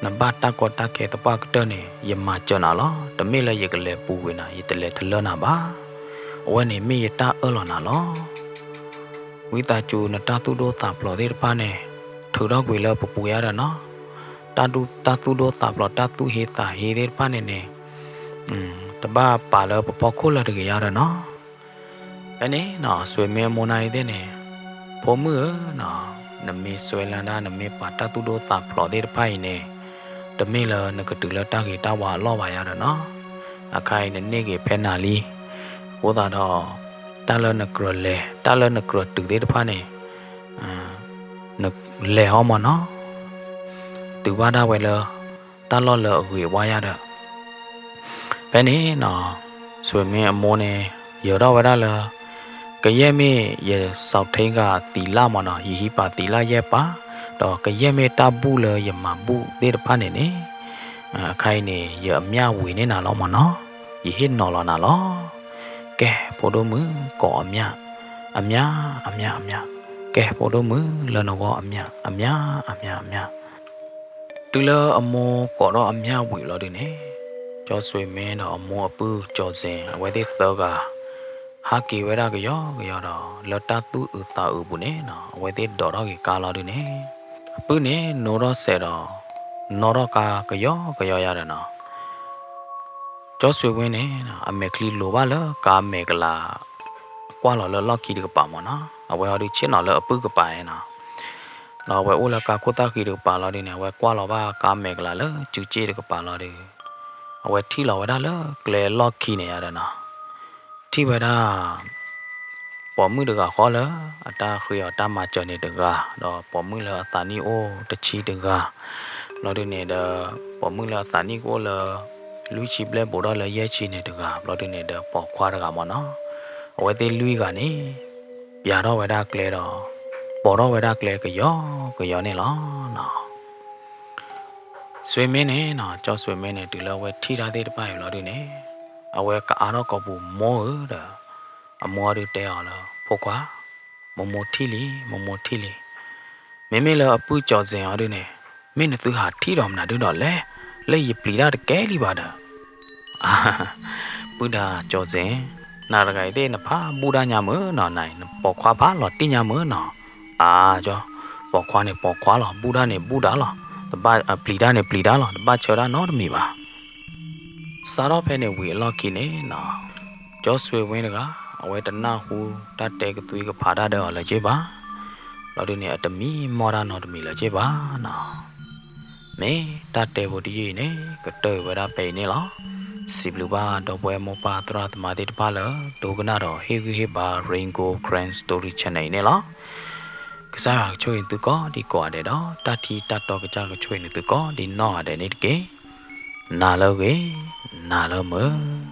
နဘၣ်တၢ်ကီတၢ်ခဲသပှၢ်ကတၢၢ်န့ၣ် ယမၤစၢၤနၤလီၤ. တမ့ၢ်လၢယကလဲၤပူၤကွံာ်နၤ, ယတလဲၤထလၢနၤဘၣ်. အဝဲန့ၣ်မ့ၢ်ယတၢ်အၢၣ်လီၤနၤလီၤ. ဝံသးစူၤနတၢ်သူၣ်ဒိၣ်သးဖျိးသ့ၣ်တဖၣ်န့ၣ် ထုးထီၣ်ကွံာ်လၢပပူၤယါဒီးနီၤ, တၢ်ဒူ တၢ်သူၣ်ဒိၣ်သးဖျိး တၢ်သူၣ်ဟ့သးဟ့သ့ၣ်တဖၣ်န့ၣ်န့ၣ် တဘၣ်ပာ်လၢပဖီခိၣ်လၢၤတဂ့ၤယါဒီးနီၤ. ဖဲန့ၣ်နီၤ စူးမ့အမိၢ်နၢ်အံၤသ့ၣ်န့ၣ်, ဖိမုၣ်ဧၢနီၤ, နမ့ၢ်စွဲလန်းတၢ် နမ့ၢ်ပာ်တၢ်သူၣ်ဒိၣ်သးဖျိးသ့ၣ်တဖၣ်အံၤန့ၣ်, တမ့ၢ်လၢနကတုၤလၢတၢ်ဂ့ၤတၢ်ဝါအလီၢ်ဘၣ်ယါဒီးနီၤ. အခါအံၤနန့ၢ်က့ၤဖဲနၤလံ, အဃိသတးဒီး တၢ်လၢနကြၢးလဲၤ တၢ်လၢနကြၢးတုၤသ့ၣ်တဖၣ်န့ၣ် နလဲၤအီၤမ့ၢ်နီၤ, တုၤဘၣ်ဒၣ်ဝဲလၢ တၢ်လီၢ်လၢအဂ့ၤဝါယါဒီး ဖဲန့ၣ်နီၤ စူးမ့အမိၢ်န့ၣ် ယၢၤထီၣ်ဝဲဒၣ်လၢ ကယဲၢ်မ့ၢ်ယစီၤထ့ဂၤသံးလၢ်မ့ၢ်နီၤ, ယဟံးပာ်သံးလၢ်ယဲၢ်ပာ်, ဒီးကယဲၢ်မ့ၢ်တၢ်ဘူၣ်လၢယမၤဘူၣ်သ့ၣ်တဖၣ်န့ၣ်န့ၣ်, အခါအံၤန့ၣ် ယအမျၢ်ဝံၤန့ၢ်နၤလီၤမ့ၢ်နီၤ, ယဟ့ၣ်နီၤလီၤနၤလီၤ. ကဲ ဖိဒိၣ်မုၣ်ကိးအမျၢ်, အမျၢ် အမျၢ် အမျၢ်, ကဲဖိဒိၣ်မုၣ်လၢနဂီၢ်အမျၢ်, အမျၢ် အမျၢ် အမျၢ်. တုၤလၢအမိၢ်ကိးထီၣ်အမျၢ်ဝံၤလီၤဒုန့ၣ်, ကၠီစူးမ့ဒီးအမိၢ်အပုၢ်ကၠီစ့ အဝဲသ့ၣ်သၢဂၤ ဟးက့ၤဝဲဒၣ်ကယီကယီဒီး လၢတၢ်သူၣ်အုးသးအုးပူၤန့ၣ်နီၤ အဝဲသ့ၣ်ဒိးထီၣ်က့ၤကါလီၤဒုန့ၣ်, အပုၢ်န့ၣ် နိထီၣ်စဲးဒီး နီၣ်ထီၣ်ကါကယီကယီယါဒီးနီၤ ကၠီစူးဝ့န့ၣ် အမဲာ်ချံလိၤဘၣ်လၢကါမဲာ်ကလၤ ကွၢ်လီၤလၢလီၢ်ခံတကပၤမ့ၢ်နီၤ, အဝဲအီၤဒုးဆ့ၣ်နီၤလၢအပုၢ်ကပၤန့ၣ်နီၤ, ဒီးအဝဲအိၣ်လၢကါခိၣ်သၣ်ဃံတကပၤလီၤဒုန့ၣ် အဝဲကွၢ်လီၤဘၣ်ကါမဲာ်ကလၤလၢစုစ့ၣ်တကပၤလီၤဒု, အဝဲထံၣ်လီၤဝဲဒၣ်လၢကျဲလီၢ်ခံန့ၣ်ယါဒီးနီၤ ထံၣ်ဝဲဒၣ် ပိာ်မုၣ်တဂၤဃီလၢ အတၢ်ဃ့အီၤတၢ်မၤစၢၤန့ၣ်တဂၤ, ဒီးပိာ်မုၣ်လၢအသးနံၣ်အိၣ်တဆံတဂၤ, ဘျီဒုန့ၣ်ဒီး ပိာ်မုၣ်လၢအသးနံၣ်ကအိၣ်လၢ လွံၢ်ဆံဘျဲၣ်ဘူးထီၣ်လၢယဲၢ်ဆံန့ၣ်တဂၤ, ဘျီဒုန့ၣ်ဒီးပိာ်ခွါတဂၤမ့ၢ်နီၤ, အဝဲသ့ၣ်လွံၢ်ဂၤန့ၣ် ပျးထီၣ်ဝဲဒၣ်ကျဲဒီး ပိာ်ထီၣ်ဝဲဒၣ်ကျဲကယီကယီန့ၣ်လီၤနီၤ. စူးမ့န့ၣ်နီၤ ကၠီစူးမ့န့ၣ် တုၤလၢအဝဲထံၣ်တၢ်သ့ၣ်တဖၣ်အံၤဘျီဒုန့ၣ် အဝဲကအါထီၣ်ကိာ်ပူၤမိၢ်ဧၢဒီး အမိၢ်ဒုတဲအီၤလၢ ဖိခွါ, မိၢ်မိၢ်ထံၣ်လံ မိၢ်မိၢ်ထံၣ်လံ, မ့မ့ၢ်လၢအပုၢ်ကၠီစ့အီၤဒုန့ၣ် မ့ၢ်နသုဟးထံၣ်ဒီးမနုၤဒုဒီးလဲၣ်, လၢယပျံၤတၢ်တကဲလံဘၣ်ဒီး ပုၢ်ဒၣ်ကၠီစ့, နၤတဂၤအံၤသ့ၣ်နဖးဘူၣ်ဒၣ်ညါမ့ၢ်နီၤ, နပိာ်ခွါဖးလီၤတံၢ်ညါမ့ၢ်နီၤ, အါကၠီ, ပိာ်ခွါန့ၣ်ပိာ်ခွါလီၤ, ဘူၣ်ဒၣ်န့ၣ်ဘူၣ်ဒၣ်လီၤ, တဘၣ်ပျံၤတၢ်န့ၣ်ပျံၤတၢ်လီၤ, တဘၣ်ဆၢတၢ်နီတမံၤဘၣ်. စးထီၣ်ဖဲန့ၣ်ဝံၤအလီၢ်ခံန့ၣ်နီၤ, ကၠီစူးဝ့တဂၤ အဝဲတနၢ်ဟူတၢ်တဲကသွံကဖးတၢ်ဒီးအီၤလၢၤက့ဘၣ်, ဘျီဒုန့ၣ် အတမံမီၢ်တၢ်နီတမံၤလၢၤက့ဘၣ်နီၤ. မ့ၢ်တၢ်တဲဖိတယုၢ်အံၤန့ၣ် ကတၢၢ်ဝဲဒၣ်ဖဲအံၤန့ၣ်လီၤ. စံးဘျုးဘၣ်ဒီပုၢ်ဝဲၢ်မိၢ်ပၢ်သရၣ်သမါသ့ၣ်တဖၣ်လၢ ဒိကနၣ်ဒီးဟ့ၣ်ဂံၢ်ဟ့ၣ်ဘါ Rain Gold Karen Story Channel အံၤန့ၣ်လီၤ. ကစၢ်ယွၤကဆိၣ်ဂ့ၤသုကိးဒံကိးဂၤဒဲးဒီး တၢ်ထံတၢ်တီကစၢ်ကဆိၣ်ဂ့ၤန့ၢ်သုကိးဒံနီၢ်ဂၤဒဲးန့ၣ်တက့ၢ်. နၤလၢအဂ့ၤ, နၤလၢမုာ်.